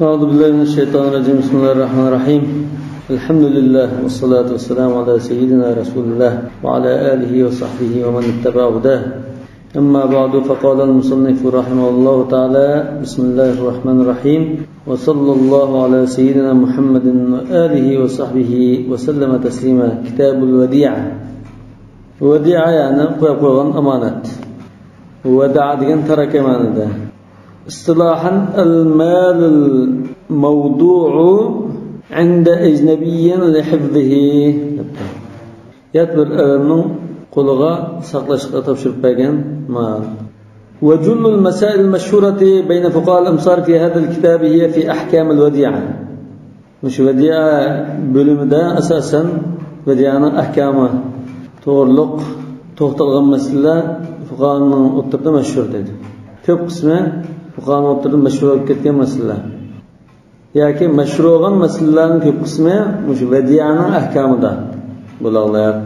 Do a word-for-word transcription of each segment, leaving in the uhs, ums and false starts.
أعوذ بالله من الشيطان الرجيم. بسم الله الرحمن الرحيم. الحمد لله والصلاة والسلام على سيدنا رسول الله وعلى آله وصحبه ومن اتبع هداه. أما بعد، فقال المصنف رحمه الله تعالى: بسم الله الرحمن الرحيم، وصلى الله على سيدنا محمد وآله وصحبه وسلم تسليما. كتاب الوديعة. ۋەدىئە يەنى قويۇپ قويغان ئامانەت. ۋەدىئە دېگەن تەركە مەنىدە. ئىستىلاھەن، المال المودوع عند أجنبي لحفظه. يات بىر ئەرنىڭ قولىغا ساقلاشقا تاپشۇرۇپ بەرگەن مال. وجل المسائل المشهورة بين فقهاء الأمصار في هذا الكتاب هي في أحكام الوديعة. مۇشۇ ۋەدىئە بۆلۈمىدە ئاساسەن ۋەدىئەنىڭ ئەھكامى توغرۇلۇق توختالغان مەسىلىلەر فۇقاھانىڭ ئوتتۇرىدا مەشھۇر دېدى. كۆپ قىسمى فۇقاھانىڭ ئوتتۇرىدا مەشھۇر بولۇپ كەتكەن مەسىلىلەر. ياكى مەشھۇر بولغان مەسىلىلەرنىڭ كۆپ قىسمى مۇشۇ ۋەدىئەنىڭ ئەھكامىدا بولالايدۇ.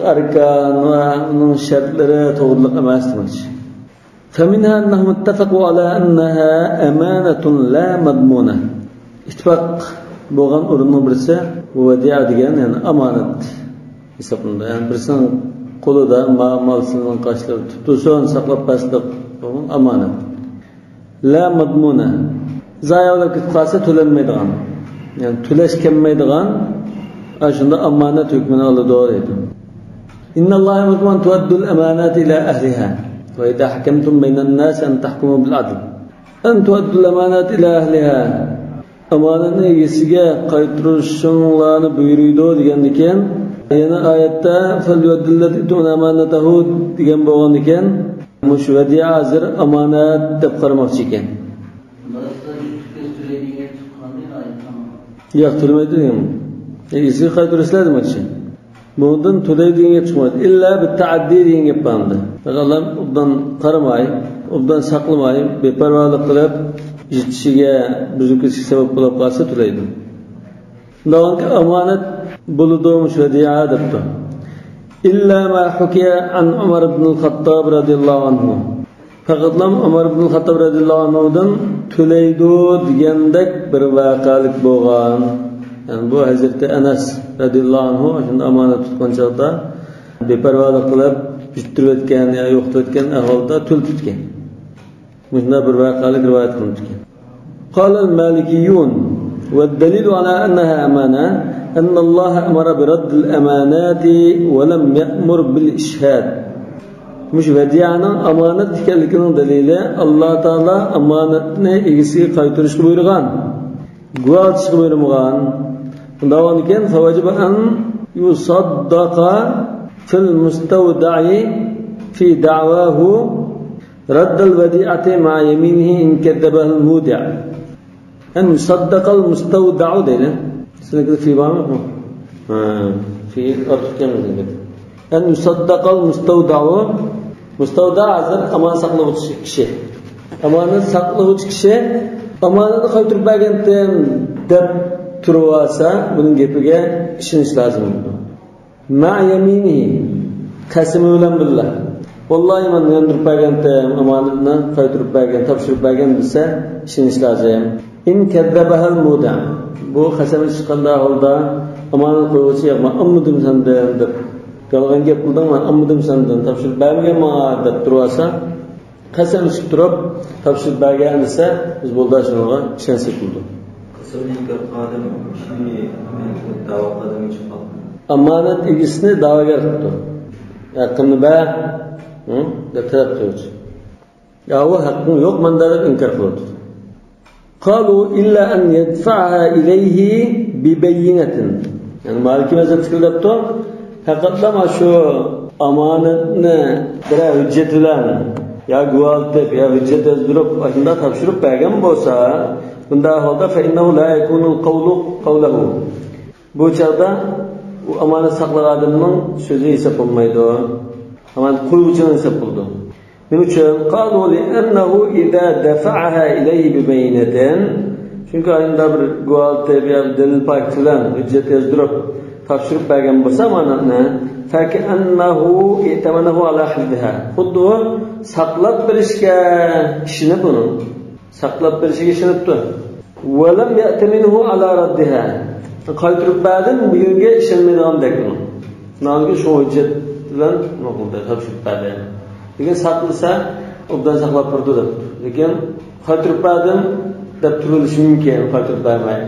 ئەركان ۋە ئۇنىڭ شەرتلىرى توغرۇلۇق ئەمەس دېمەكچى. فمنها أنهم اتفقوا على أنها أمانة لا مضمونة. ئىتتىپاق بولغان ئورۇننىڭ بىرسى، بۇ ۋەدىئە دېگەن، يەنى ئامانەت ھېسابلىنىدۇ. يەنى بىرسىنىڭ قولىدا ما-، مال سېلىنغان قاشلىرى تۇتۇلسۇن، ساقلاپ بەرسىلىك، بۇ ئامانەت. لا مضمونة. زايە بولۇپ كېتىپ قالسا تۆلەنمەيدىغان. يەنى تۆلەش كەلمەيدىغان، ئاشۇنداق ئامانەت ھۆكمىنى ئالىدۇ دەيدۇ. إن الله يأمركم أن تؤدوا الأمانات إلى أهلها. وإذا حكمتم بين الناس أن تحكموا بالعدل. أن تؤدوا الأمانات إلى أهلها. ئامانەتنى ئىگىسىگە قايتۇرۇشۇڭلارنى بۇيرۇيدۇ دېگەندىكىن، يەنە ئايەتتە فليؤد الذي ائتمن أمانته دېگەن بولغاندىكىن، مۇشۇ ۋەدىئە ھازىر ئامانەت دەپ قارىماقچى ئىكەن. ياق، تۆلىمەيدۇ دېگەن. ئىگىسىگە قايتۇرۇشلار دېمەكچى. بۇنىڭدىن تۆلەيدۇ دېگەن گەپ چىقمايدۇ. ئىللا بىتتەئەددى دېگەن گەپ بار ئەمدى. ئادەم ئوبدان قارىماي، ئوبدان ساقلىماي، بىپەرۋالىق قىلىپ، يىتىشىگە، بۇزۇلۇپ كېتىشىگە سەۋەب بولۇپ قالسا تۆلەيدۇ. داۋاملىق ئامانەت بولىدۇ مۇشۇ ۋەدىئە دەپتۇ. إلا ما حكي عن عمر بن الخطاب رضي الله عنه. پەقەتلا ئۆمەر ئىبن خەتتاب رەزىياللاھۇ ئەنھۇدىن تۆلەيدۇ دېگەندەك بىر ۋەقەلىك بولغان. يەنى بۇ ھەزرىتى ئەنەس رەزىياللاھۇ ئەنھۇ شۇنداق ئامانەت تۇتقان چاغدا بىپەرۋالىق قىلىپ، يىتتۈرۈۋەتكەن يا يوقىتىۋەتكەن ئەھۋالدا تۆلىتىپتىكەن. مۇشۇنداق بىر ۋەقەلىك رىۋايەت قىلىنىپتىكەن. قال المالكيون: والدليل على أنها أمانة أن الله أمر برد الأمانات ولم يأمر بالإشهاد. مۇشۇ ۋەدىئەنىڭ ئامانەت ئىكەنلىكىنىڭ دەلىلى، ئاللا تائالا ئامانەتنى ئىگىسىگە قايتۇرۇشقا بۇيرۇغان، گۇۋاھ ئېلىشقا بۇيرۇمىغان. شۇنداق بولغاندىكىن، فوجب أن يصدق في المستودع في دعواه رد الوديعة مع يمينه إن كذبها المودع. أن يصدق المستودع دەيدۇ. سىزنىڭكىدە في بارمۇ؟ ھە، في ئارتۇق كەلمىدى. أن يصدق المستودع. مۇستەۋدا ھازىر ئامانەت ساقلىغۇچى كىشى. ئامانەت ساقلىغۇچى كىشى ئامانەتنى قايتۇرۇپ بەرگەنتىم دەپ تۇرۇۋالسا، بۇنىڭ گېپىگە ئىشىنىش لازىم بولىدۇ. مع يمينه، قەسىمى بىلەن بىللە. ۋاللاھى، مەن ياندۇرۇپ بەرگەنتىم، ئامانەتنى قايتۇرۇپ بەرگەن، تاپشۇرۇپ بەرگەن دېسە، ئىشىنىش لازىم. إن كذبها المودع. بۇ قەسەم ئىچكەندە ھالدا ئامانەت قويغۇچى: ياق، مەن ئالمىدىم سەندىن دەپ، يالغان گەپ قىلدىڭ، مەن ئالمىدىم سەندىن، تاپشۇرۇپ بەرمىگەن ماڭا دەپ تۇرۇۋالسا، قەسەم ئىچىپ تۇرۇپ، تاپشۇرۇپ بەرگەن دېسە، بىز بولدى شۇنىڭغا ئىشەنسەك بولىدۇ. قەسەمنى ئىنكار قىلغان ئادەم كىشىنى دەۋا قىلغان ئادەم چىقىپ قالىدۇ. ئامانەت ئىگىسىنى دەۋاگەر قىپتۇ. ھەققىمنى بەر، ھە، دەپ تەلەپ قىلغۇچى. يا ئۇ ھەققىڭ يوق مەندە دەپ ئىنكار قىلىدۇ. قالوا إلا أن يدفعها إليه ببينة. يەنى مالىكىي مەزھەپ پىكىر دەپتۇ، پەقەتلا مانا شۇ ئامانەتنى بىرەر ھۆججەت بىلەن يا گۇۋاھ ئېلىپ يا ھۆججەت يازدۇرۇپ ئاشۇنداق تاپشۇرۇپ بەرگەن بولسا، بۇنداق ھالدا فإنه لا يكون القول قوله. بۇ چاغدا ئۇ ئامانەت ساقلىغان ئادەمنىڭ سۆزى ھېساب بولمايدۇ. ئامانەت قويغۇچىنىڭ ھېساب بولىدۇ. نېمە ئۈچۈن؟ قالوا لأنه إذا دفعها إليه ببينة. چۈنكى ئاينىدا بىر گۇۋاھ ئېلىپ يا دەلىل پاكىت بىلەن ھۆججەت يازدۇرۇپ تاپشۇرۇپ بەرگەن بولسا ئامانەتنى، فكأنه ائتمنه على حفظها. خۇددى ئۇ ساقلاپ بېرىشكە ئىشىنىپ ئۇنى. ساقلاپ بېرىشىگە ئىشىنىپتۇ. ولم يأتمنه على ردها. قايتۇرۇپ بەردىم دېگەنگە ئىشەنمەيدىغاندەك ئۇنىڭ. ناھايىتى شۇ ھۆججەت بىلەن نېمە قىلدى، تاپشۇرۇپ بەردى. لېكىن ساقلىسا، ئوبدان ساقلاپ تۇرىدۇ دەپتۇ. لېكىن قايتۇرۇپ بەردىم دەپ تۇرۇۋېلىشى مۇمكىن، قايتۇرۇپ بەرمەي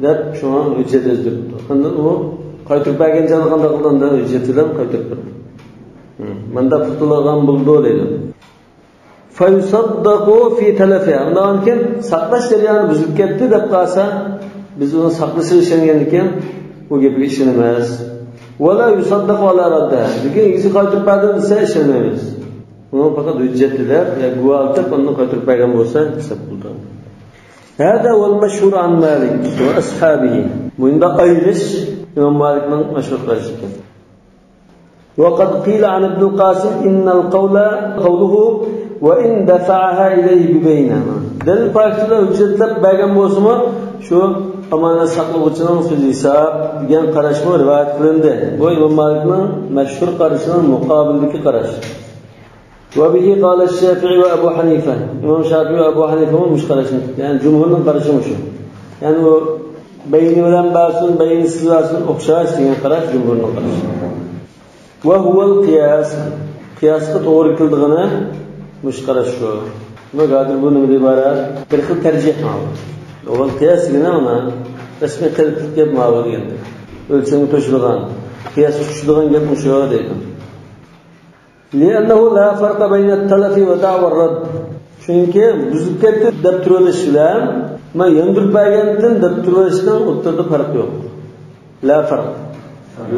دەپ شۇڭا ھۆججەت ئۆزگەرتىپتۇ. ئاندىن ئۇ قايتۇرۇپ بەرگەن چاغدا قانداق قىلدى؟ ئاندىن ھۆججەت بىلەن قايتۇرۇپ بەردى. مم. مانداق قۇتۇلىدىغان بولىدۇ دەيدۇ. فيصدق في تلفها. ئۇنداقكەن ساقلاش جەريانى بۇزۇلۇپ كەتتى دەپ قالسا، بىز ئۇنىڭ ساقلىشىغا ئىشەنگەندىكىن، ئۇ گېپىگە ئىشىنىمىز. ولا يصدق على ردها. لېكىن ئىگىسى قايتۇرۇپ بەردى دېسە ئىشەنمەيمىز. ئۇنىڭ پەقەت ھۆججەتلەپ يا گۇۋاھ ئېتىپ، ئاندىن قايتۇرۇپ بەرگەن بولسا ھېساب بولىدۇ. هذا هو المشهور عن مالك وأصحابه. مۇنداق ئايرىش ئىمام مالىكنىڭ مەشھۇر قارىشى ئىكەن. وقد قيل عن ابن القاسم إن القول قوله وإن دفعها إليه ببينة. دەل پاكىتىدا ھۆججەتلەپ بەرگەن بولسىمۇ، شۇ ئامانەت ساقلىغۇچىنىڭ سۆزى ھېساب دېگەن قاراشمۇ رىۋايەت قىلىندى. بۇ ئىمام مالىكنىڭ مەشھۇر قارىشىنىڭ مۇقابىلىدىكى قاراش. وبه قال الشافعي وأبو حنيفة. ئىمام شافىئى ۋە ئەبۇ ھەنىفەمۇ مۇشۇ قاراشنى، يەنى جۇمھۇرنىڭ قارىشى مۇشۇ. يەنى ئۇ بەينى بىلەن بەرسۇن، بەينىسىز بەرسۇن ئوخشاش دېگەن قاراش جۇمھۇرنىڭ قارىشى. وهو القياس. قىياسقا توغرا كېلىدىغىنى مۇشۇ قاراش شۇ. دېمەك، ھازىر بۇ نېمىدىن ئىبارەت؟ بىر خىل تەرجىھ ماۋۇ. ئاۋۋال قىياس دېگىنى مانا رەسمىي قېلىپلىق گەپ ماۋۇ دېگەندەك. ئۆلچەمگە توشىدىغان، قىياسقا چۈشىدىغان گەپ مۇشۇ دەيدۇ. لأنه لا فرق بين التلف ودعوى الرد. چۈنكى بۇزۇپ كەتتى دەپ تۇرۇۋېلىش بىلەن مەن ياندۇرۇپ بەرگەنتىم دەپ تۇرۇۋېلىشنىڭ ئوتتۇرىدا پەرق يوق. لا فرق.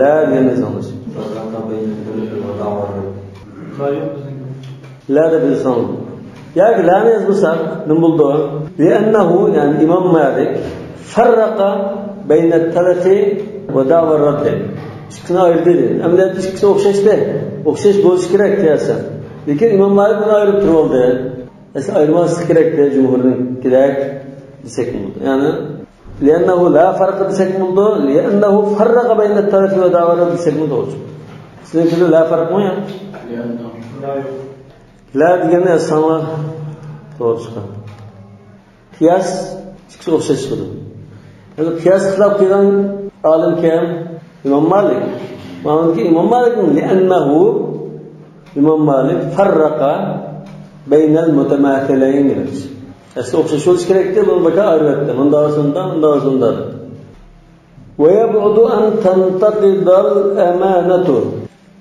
لا دېگەننى ئېسىڭلاشتۇرۇڭ. لا دەپ يېزىڭ. ياكى لانى يازمىساق نېمە بولىدۇ؟ لأنه، يەنى ئىمام مالىك، فرق بين التلف ودعوى الرد. ئىككىسىنى ئايرىدى دېدى. ئەمەلىيەتتە ئىككىسى ئوخشاشتى. ئوخشاش بولۇشى كېرەك قىياسەن. لېكىن ئىمام مالىك بۇنى ئايرىپ تۇرۇۋالدى. ئەسلى ئايرىماسلىق كېرەكتى، جۇمھۇرنىڭكىدەك دېسەك بولىدۇ. يەنى لأنه لا فرق دېسەك بولىدۇ. لأنه فرق بين التلف ودعوى الرد دېسەكمۇ توغرا چىقىدۇ. سىزنىڭكىدە لا فرقمۇ يا؟ لا دېگەننى يازساڭلار توغرا چىقىدۇ. قىياس ئىككىسى ئوخشاش چىقىدۇ. يەنى قىياس خىلاپ قىلغان ئالىم كىم؟ ئىمام مالىك. مانا ئىمام مالىكنىڭ لأنه، ئىمام مالىك فرق بين المتماثلين دېدى. ئەسلى ئوخشاش بولۇشى كېرەكتى، بۇنى بىكار ئايرىۋەتتى. مۇنداق بولسا مۇنداق، مۇنداق بولسا مۇنداق دېدى. ويبعد أن تنتقد الأمانة.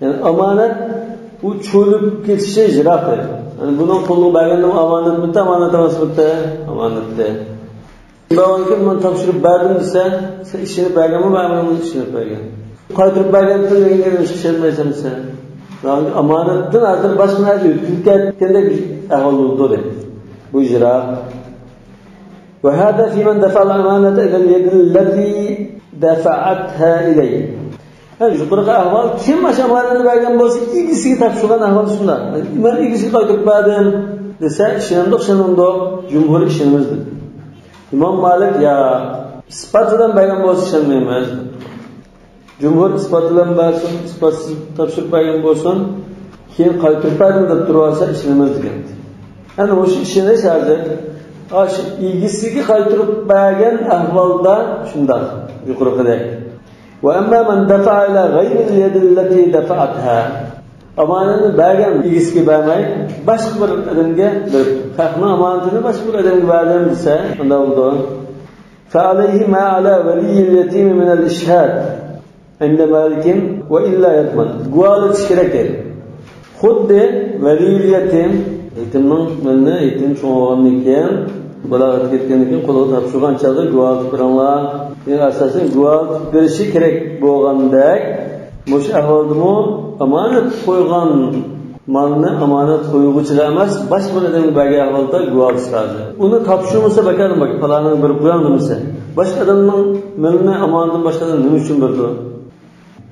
يەنى ئامانەت بۇ چۆلۈپ كېتىشى يىراق دەيدۇ. يەنى بۇنىڭ قولىغا بەرگەندىمۇ ئامانەتمىتى، ئامانەت ئەمەسمىتى؟ ئامانەتتى. شۇنداقكەن مەن تاپشۇرۇپ بەردىم دېسە، سەن ئىشىنىپ بەرگەنمۇ، بەرمىگەنمۇ؟ ئىشىنىپ بەرگەن. قايتۇرۇپ بەرگەن دېگەن گەپنى ئىشەنمەيسەن دېسە. ئامانەتتىن ھازىر باشقا نەرسە ئۆتۈپ كەتكەندەك ئەھۋال بولىدۇ دەيدۇ. بۇ يىراق. وهذا في من دفع الأمانة إلى اليد التي دفعتها إليه. ھە، يۇقىرىقى ئەھۋال، كىم ئاشۇ ئامانەتنى بەرگەن بولسا، ئىگىسىگە تاپشۇرغان ئەھۋال شۇنداق. مەن ئىگىسىگە قايتۇرۇپ بەردىم دېسە، ئىشىنەمدۇق، ئىشىنەمدۇق، جۇمھۇر ئىشىنىمىز دېدى. ئىمام مالىك، ياق، ئىسپات بىلەن بەرگەن بولسا ئىشەنمەيمىز دېدى. جۇمھۇر ئىسپات بىلەن بەرسۇن، ئىسپاتسىز تاپشۇرۇپ بەرگەن بولسۇن، كېيىن قايتۇرۇپ بەردىم دەپ تۇرۇۋالسا ئىشىنىمىز دېگەن. يەنى مۇشۇ ئىشىنىش ھازىر، ئاشۇ ئىگىسىگە قايتۇرۇپ بەرگەن ئەھۋالدا شۇنداق، يۇقىرىقىدەك. وأما من دفع إلى غير اليد التي دفعتها. ئامانەتنى بەرگەن ئىگىسىگە بەرمەي، باشقا بىر ئادەمگە بېرىپ، خەقنىڭ ئامانىتىنى باشقا بىر ئادەمگە بەردىم دېسە، ئۇنداق بولىدۇ. فعليه ما على ولي اليتيم من الإشهاد عند مالك وإلا يضمن. گۇۋاھلىتىش كېرەك دەيدۇ. خۇددى ۋەلىيۇل يەتىم، يېتىمنىڭ مېلىنى، يېتىم چوڭ بولغاندىن كېيىن، بالاغەتكە يەتكەندىن كېيىن قولىغا تاپشۇرغان چاغدا گۇۋاھلىتىپ بېرىڭلار دېگەن ئاساسەن گۇۋاھلىتىپ بېرىشى كېرەك بولغاندەك، مۇشۇ ئەھۋالدىمۇ ئامانەت قويغان مالنى ئامانەت قويغۇچىغا ئەمەس، باشقا بىر ئادەمگە بەرگەن ئەھۋالدا گۇۋاھلىتىش لازىم. ئۇنى تاپشۇرمىسا بىكاردىن بار، پالانىڭغا بېرىپ قويۇڭ دېمىسە، باشقا ئادەمنىڭ مېلىنى ئامانىتىنى باشقا ئادەم نېمە ئۈچۈن بېرىدۇ؟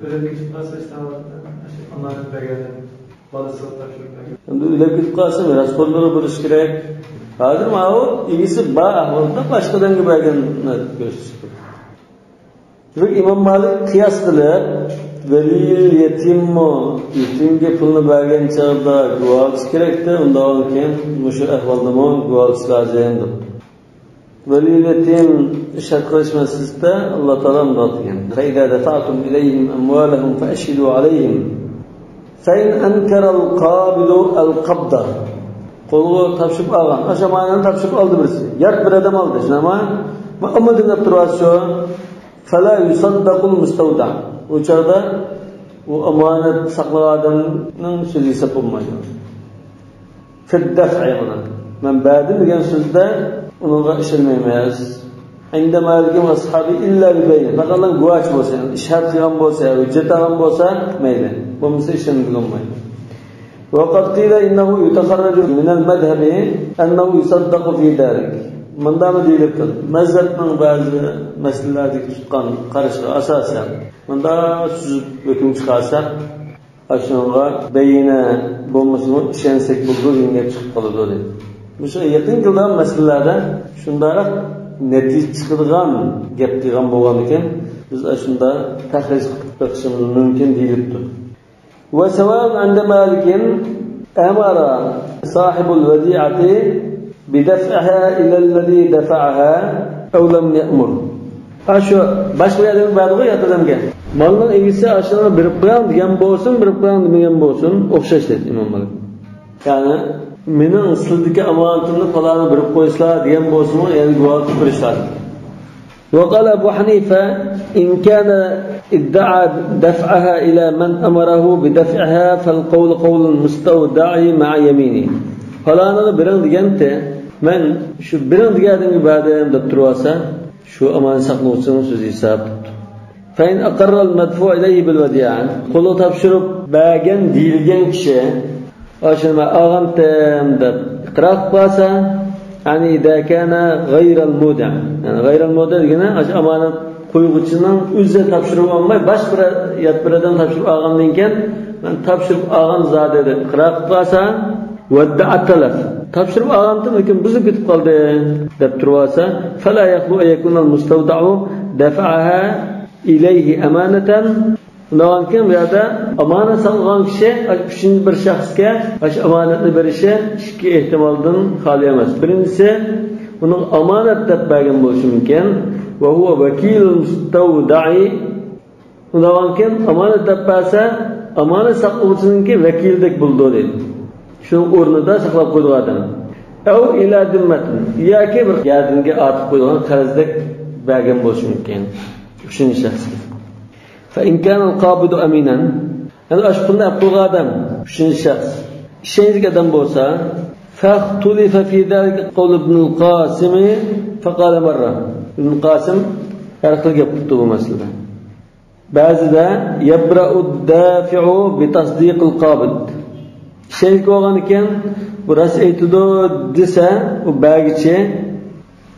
ئۆلۈپ كېتىپ قالسا، ئىشتە ئامانەت بەرگەن، بالىسىغا تاپشۇرۇپ بەرگەن. ئەمدى ئۆلۈپ كېتىپ قالسا، مىراسخورلىرى بولۇشى كېرەك. ھازىر ماۋۇ ئىگىسى بار ئەھۋالدا باشقا ئادەمگە بەرگەن كۆرسىتىش كېرەك. دېمەك، ئىمام مالىك قىياس قىلىپ، ۋەلىيۇل يەتىممۇ يېتىمگە پۇلنى بەرگەن چاغدا گۇۋاھلىتىش كېرەكتى، ئۇنداقتىن كېيىن مۇشۇ ئەھۋالدىمۇ گۇۋاھلىتىش لازىم دەپتۇ. ۋەلىيۇل يەتىم شەرت قىلىش مەسىلىسىدە ئاللا تائالا مۇنداق دېگەن: فإذا دفعتم إليهم أموالهم فأشهدوا عليهم فإن أنكر القابض القبض. قولغا تاپشۇرۇپ ئالغان، ئاشۇ ئامانەتنى تاپشۇرۇپ ئالدى بىرسى. يات بىر ئادەم ئالدى، شۇنداقمۇ؟ مەن ئالمىدىم دەپ تۇرۇۋاتسا، فلا يصدق المستودع. ئۇ چاغدا ئۇ ئامانەت ساقلىغان ئادەمنىڭ سۆزى ھېساب بولمايدۇ. في الدفع، مانا، مەن بەردىم دېگەن سۆزدە ئۇنىڭغا ئىشەنمەيمىز. عند مالك وأصحابه إلا ببينة. پەقەت گۇۋاھچى بولسا، يەنى شاھىت قىلغان بولسا، ھۆججەت ئالغان بولسا مەيلى. بولمىسا ئىشەنگىلى بولمايدۇ. وقد قيل إنه يتخرج من المذهب أنه يصدق في ذلك. مۇنداقمۇ دېيىلىپتۇ. مەزھەپنىڭ بەزى مەسىلىلەردىكى تۇتقان قارىشىغا ئاساسەن، مۇنداق سۈزۈپ ھۆكۈم چىقارساق، ئاشۇنىڭغا بەينە بولمىسىمۇ ئىشەنسەك بولىدۇ دېگەن گەپ چىقىپ قالىدۇ، دەيدۇ. مۇشۇ يېقىن كېلىدىغان مەسىلىلەردە شۇنداق نەتىجە چىقىدىغان گەپ قىلغان بولغاندىكىن، بىز ئاشۇنداق تەخرىج قىلىپ بېقىشىمىز مۇمكىن دېيىلىپتۇ. وسواء عند مالك أمر صاحب الوديعة بدفعها إلى الذي دفعها أو لم يأمر. ھە، شۇ باشقا بىر ئادەمگە بەردىغۇ، يات ئادەمگە. مالنىڭ ئىگىسى ئاشۇنى بېرىپ قوياڭ دېگەن بولسۇن، بېرىپ قوياڭ دېمىگەن بولسۇن، ئوخشاش دەيدۇ ئىمام مالىك. يەنى، مېنىڭ سىلىدىكى ئامانىتىمنى پالانىغا بېرىپ قويسىلا دېگەن بولسىمۇ، يەنى گۇۋاھلىق بېرىش لازىم. وقال أبو حنيفة: إن كان ادعى دفعها إلى من أمره بدفعها فالقول قول المستودع مع يمينه. پالانىغا بېرىڭ دېگەنتى، مەن شۇ بېرىڭ دېگەن ئادەمگە بەردىم دەپ تۇرۇۋالسا، شۇ ئامانەت ساقلىغۇچىنىڭ سۆزى ھېساب. فإن أقر المدفوع إليه بالوديعة، قولىغا تاپشۇرۇپ بەرگەن دېيىلگەن كىشى، ئاشۇنى مەن ئالغانتىم دەپ ئىقرار قىلىپ قالسا، يەنى إذا كان غير المودع، يەنى غير المودع دېگىنى ئاشۇ ئامانەت قويغۇچىنىڭ ئۆزى تاپشۇرۇپ ئالماي، باشقا بىر، يات بىر ئادەم تاپشۇرۇپ ئالغاندىن كېيىن، مەن تاپشۇرۇپ ئالغان زادى دەپ ئىقرار قىلىپ قالسا، وادعى التلف، تاپشۇرۇپ ئالغانتىم، لېكىن بۇزۇلۇپ كېتىپ قالدى دەپ تۇرۇۋالسا، فلا يخلو أن يكون المستودع دفعها إليه أمانة. ئۇنداقكەن، بۇ يەردە ئامانەت ساقلىغان كىشى ئۈچىنچى بىر شەخسكە ئاشۇ ئامانەتنى بېرىشى ئىككى ئېھتىمالدىن خالىي ئەمەس. بىرىنچىسى، ئۇنىڭ ئامانەت دەپ بەرگەن بولۇشى مۇمكىن. وهو وكيل المستودع. ئۇنداقكەن، ئامانەت دەپ بەرسە، ئامانەت ساقلىغۇچىنىڭكى ۋەكىلىدەك بولىدۇ، دەيدۇ. شۇنىڭ ئورنىدا ساقلاپ قويىدىغان ئادەم. أو إلى ذمة، ياكى بىر يەردىنگە ئارتىپ قويىدىغان قەرزدەك بەرگەن بولۇشى مۇمكىن ئۈچىنچى شەخسكە. فإن كان القابض أمينا، يەنى ئاشۇ پۇلنى ئەپ قويغان ئادەم، ئۈچىنچى شەخس، ئىشەنچلىك ئادەم بولسا، فاختلف في ذلك قول ابن القاسم فقال مرة. ئىبن قاسىم ھەر خىل گەپ قىپتۇ بۇ مەسىلىدە. بەزىدە يبرأ الدافع بتصديق القابض. ئىشەنچلىك بولغاندىكىن، بۇ راست ئېيتىدۇ دېسە، ئۇ بەرگۈچى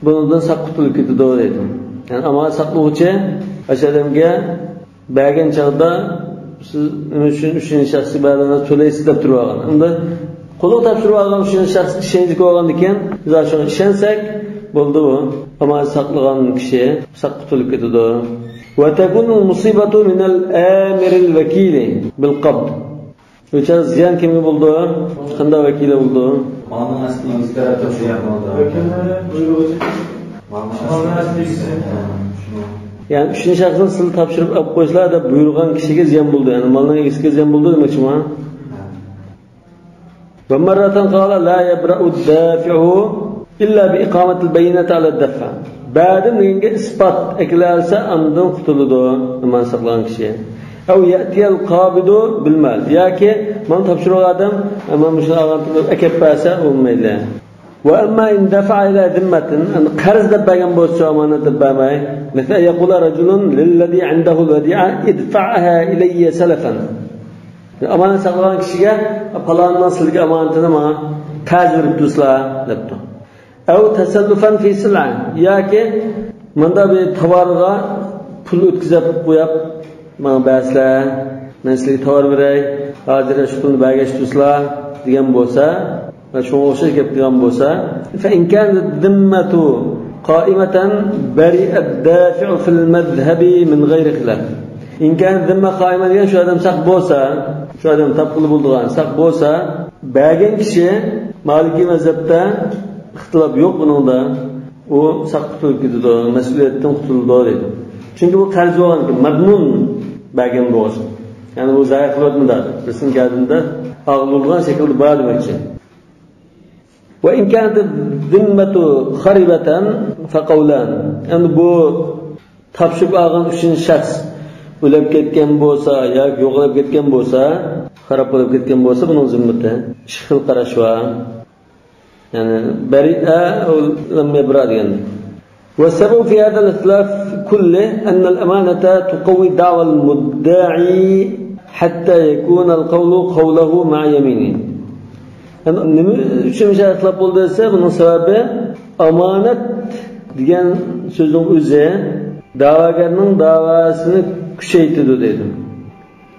بۇنىڭدىن ساق قۇتۇلۇپ كېتىدۇ، دەيدۇ. يەنى ئامانەت ساقلىغۇچى ئاشۇ ئادەمگە بەرگەن چاغدا، سىز نېمە ئۈچۈن ئۈچىنچى شەخسكە بەردىڭىز، تۆلەيسىز دەپ تۇرۇۋالغان. ئەمدى قولىغا تاپشۇرۇۋالغان ئۈچىنچى شەخس ئىشەنچلىك بولغاندىكىن، بىز ئاشۇغا ئىشەنسەك بولدى، ئۇ ئامانەت ساقلىغان كىشى ساق قۇتۇلۇپ كېتىدۇ. وتكون المصيبة من الآمر الوكيل بالقبض. بۇ چاغدا زىيان كىمگە بولىدۇ؟ قانداق ۋەكىلى بولىدۇ؟ مالنىڭ ئەسلى ئىگىسى تەرەپتىن زىيان بولىدۇ. ۋەكىلنى بۇيرۇغۇچى. مالنىڭ ئەسلى ئىگىسى. يەنى ئۈچىنچى شەخسنىڭ سىلى تاپشۇرۇپ ئېلىپ قويسىلا دەپ بۇيرۇغان كىشىگە زىيان بولىدۇ. يەنى مالنىڭ ئىگىسىگە زىيان بولىدۇ دېمەكچىمۇ؟ ومرة قال لا يبرأ الدافع إلا بإقامة البينة على الدفع. بەردىم دېگەنگە ئىسپات ئەكېلەلىسە، ئاندىن قۇتۇلىدۇ ئامانەت ساقلىغان كىشى. أو يأتي القابض بالمال. ياكى مانا تاپشۇرغان ئادەم، مانا مۇشۇنى ئالغانتىم دەپ ئەكەپ بەرسە، بولمايدۇ. وأما إن دفع إلى ذمة، يەنى قەرز دەپ بەرگەن بولسا، ئامانەت دەپ بەرمەي. مثل أن يقول رجل للذي عنده الوديعة ادفعها إلي سلفا. ئامانەت ساقلىغان كىشىگە، پالاننىڭ سىلىگە ئامانىتىنى ماڭا قەرز بېرىپ تۇرسىلا، دەپتۇ. أو تسلفا في سلعة، ياكى مۇنداق بىر تاۋارغا پۇل ئۆتكۈزۈپ قويۇپ، ماڭا بەرسىلە، مەن سىلىگە تاۋار بېرەي، ھازىر شۇ پۇلنى بەرگەچ تۇرسىلا، دېگەن بولسا، ۋە شۇڭا ئوخشاش گەپ قىلغان بولسا، فإن كانت الذمة قائمة برئ الدافع في المذهب من غير خلاف. إن كانت الذمة قائمة دېگەن شۇ ئادەم ساق بولسا، شۇ ئادەم تاپقىلى بولىدىغان ساق بولسا، بەرگەن كىشى، مالىكىي مەزھەپتە ئىختىلاپ يوق بۇنىڭدا، ئۇ ساق قۇتۇلۇپ كېتىدۇ، مەسئۇلىيەتتىن قۇتۇلىدۇ دەيدۇ. چۈنكى بۇ قەرز بولغانكەن، مەزمۇن بەرگەن بولغان. يەنى ئۇ زايە قىلىۋەتمىدى. بىرسىنىڭ گەدىنىدە ئاغلىنىدىغان شەكىلدە بار دېمەكچى. وإن كانت الذمة خربة فقولان. ئەمدى بۇ تاپشۇرۇپ ئالغان ئۈچىنچى شەخس ئۆلۈپ كەتكەن بولسا ياكى يوقىلىپ كەتكەن بولسا، خاراب بولۇپ كەتكەن بولسا، بۇنىڭ زىممىتى ئىككى خىل قاراش بار. يەنى بريئة أو لم يبرأ دېگەن. والسبب في هذا الخلاف كله أن الأمانة تقوي دعوى المدعي حتى يكون القول قوله مع يمينه. يەنى نېمە ئۈچۈن مۇشۇنداق ئىختىلاپ بولدى دېسە، بۇنىڭ سەۋەبى ئامانەت دېگەن سۆزنىڭ ئۆزى دەۋاگەرنىڭ دەۋاسىنى كۈچەيتىدۇ دەيدۇ.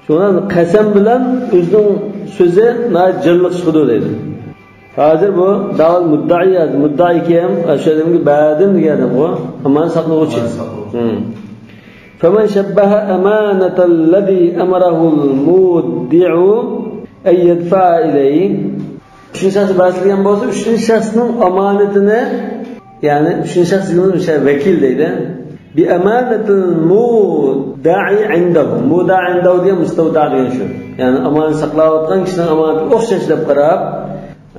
شۇڭا قەسەم بىلەن ئۆزىنىڭ سۆزى ناھايىتى جانلىق چىقىدۇ دەيدۇ. ھازىر بۇ دەۋال مۇددەئى، مۇددەئى كىم؟ ئاشۇ ئادەمگە بەردىم دېگەن ئادەمغۇ، ئامانەت ساقلىغۇچى. ئامانەت ساقلىغۇچى. ھىم. فمن شبه أمانة الذي أمره المودع أن يدفع إليه. ئۈچىنچى شەخس بەرسە دېگەن بولسا، ئۈچىنچى شەخسنىڭ ئامانىتىنى، يەنى ئۈچىنچى شەخس دېگىنىمىز ئۆشە ۋەكىل دەيدۇ. بأمانة المودع عنده. مودع عنده دېگەن مۇستەۋدە دېگەن شۇ. يەنى ئامانەت ساقلاۋاتقان كىشىنىڭ ئامانىتىگە ئوخشاش دەپ قاراپ،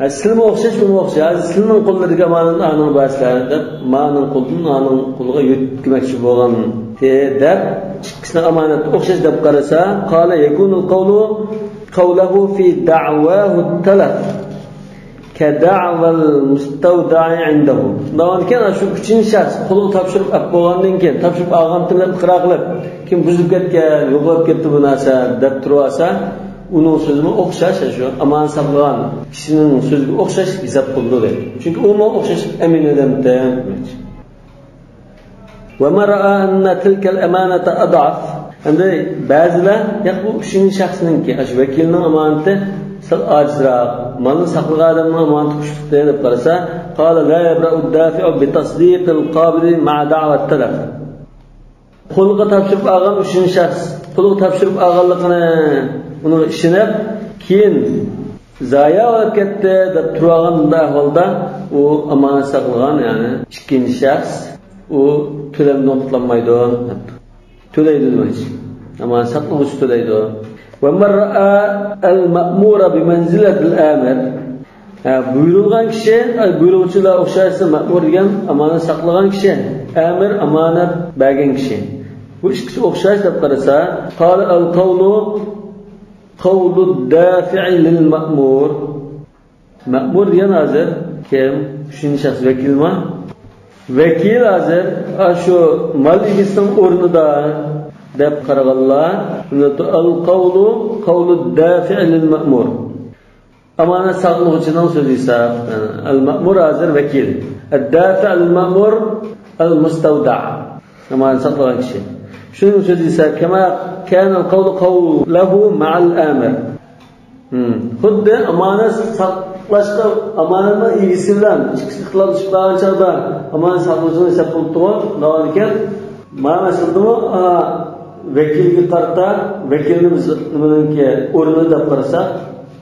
ئە، سىلىمۇ ئوخشاش، بۇمۇ ئوخشاش. ھازىر سىلىنىڭ قوللىرىدىكى ئامانەتنى ئانىڭغا بەرسىلەر دەپ، مانىڭ قولىدىن ئانىڭ قولىغا يۆتكىمەكچى بولغان دەپ، ئىككىسىنىڭ ئامانىتى ئوخشاش دەپ قارىسا، قال يكون القول قوله في دعواه التلف كدعوى المستودع عنده. شۇنداق ئىكەن، شۇ ئۈچىنچى شەخس قولىغا تاپشۇرۇپ ئەپ بولغاندىن كېيىن، تاپشۇرۇپ ئالغانتىم دەپ ئىقرار قىلىپ، كېيىن بۇزۇلۇپ كەتكەن، يوقىلىپ كەتتى بۇ نەرسە دەپ تۇرۇۋالسا، ئۇنىڭ سۆزىمۇ ئوخشاش، شۇ ئامانەت ساقلىغان كىشىنىڭ سۆزىگە ئوخشاش ھېساب قىلىنىدۇ دەيدۇ. چۈنكى ئۇمۇ ئوخشاش ئەمىن ئادەمتى دېمەكچى. ومن رأى أن تلك الأمانة أضعف. ئەمدى بەزىلەر، ياق، بۇ ئۈچىنچى شەخسنىڭكى، ئاشۇ ۋەكىلنىڭ ئامانىتى سەل ئاجىزراق، مالنى ساقلىغان ئادەمنىڭ ئامانىتى كۈچلۈكتە دەپ قارىسا، قال لا يبرأ الدافع بتصديق القابض مع دعوى التلف. قولغا تاپشۇرۇپ ئالغان ئۈچىنچى شەخس، قولغا تاپشۇرۇپ ئالغانلىقىنى، ئۇنىڭغا ئىشىنىپ، كېيىن زايە بولۇپ كەتتى دەپ تۇرۇۋالغان بۇنداق ئەھۋالدا، ئۇ ئامانەت ساقلىغان، يەنى ئىككىنچى شەخس، ئۇ تۆلەمدىن قۇتۇلالمايدۇ. تۆلەيدۇ دېمەكچى. ئامانەت ساقلىغۇچى تۆلەيدۇ. ومن رأى المأمور بمنزلة الآمر. ھە، بۇيرۇلغان كىشى، ئاي، بۇيرۇغۇچىلار ئوخشايسىز، مەمۇر دېگەن ئامانەت ساقلىغان كىشى، ئەمىر ئامانەت بەرگەن كىشى. بۇ ئىككىسى ئوخشاش دەپ قارىسا، قال القول قول الدافع للمأمور. مەمۇر دېگەن ھازىر كىم؟ ئۈچىنچى شەخس ۋەكىلما؟ ۋەكىل ھازىر، ئاشۇ مال ئىگىسىنىڭ ئورنىدا دەپ قارىغانلار، القول قول الدافع للمأمور. ئامانەت ساقلىغۇچىنىڭ سۆزى ھېساب. ئەل مەمۇر ھازىر ۋەكىل. ئەددافە ئەل مەمۇر ئەل مۇستەۋدە. ئامانەت ساقلىغان كىشى. شۇنىڭ سۆزى ھېساب. كەما كانەل قەۋلۇ قەۋلەھۇ مەئەل ئامىر. ھىم. خۇددى ئامانەت ساقلاشقا، ئامانەتنىڭ ئىگىسى بىلەن ئىككىسى ئىختىلاپلىشىپ قالغان چاغدا ئامانەت ساقلىغۇچىنى ھېساب قىلىپتىغۇ، دەۋاتىدىكەن. مانا مەسىلىدىمۇ، ئا، ۋەكىلگە قارىتا، ۋەكىلنى بىز نېمىنىڭكى ئورنىدا دەپ قارىساق،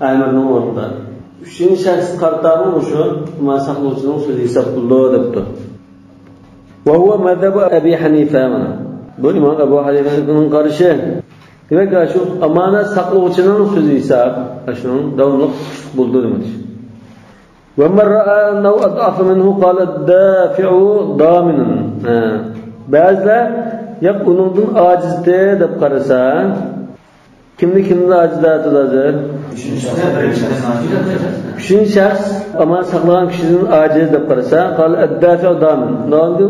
ئەمىرنىڭ ئورنىدا. ئۈچىنچى شەخسكە قارىتامۇ مۇشۇ ئامانەت ساقلىغۇچىنىڭ سۆزى ھېساب قىلىنىدۇ دەپتۇ. وهو مذهب أبي حنيفة، مانا. بۇ ئىمام ئەبۇ ھەنىفەنىڭ قارىشى. دېمەك، شۇ ئامانەت ساقلىغۇچىنىڭ سۆزى ھېساب، شۇنىڭ داۋاملىق بولىدۇ دېمەكچى. ومن رأى أنه أضعف منه قال الدافع ضامن. ھە. بەزىلەر، ياق، ئۇنىڭدىن ئاجىزتى دەپ قارىسا، كىمنى كىمدىن ئاجىز دەۋاتىدۇ ھازىر؟ ئۈچىنچى شەخس ئامانەت ساقلىغان كىشىدىن ئاجىز دەپ قارىسا، قال الدافع ضامن.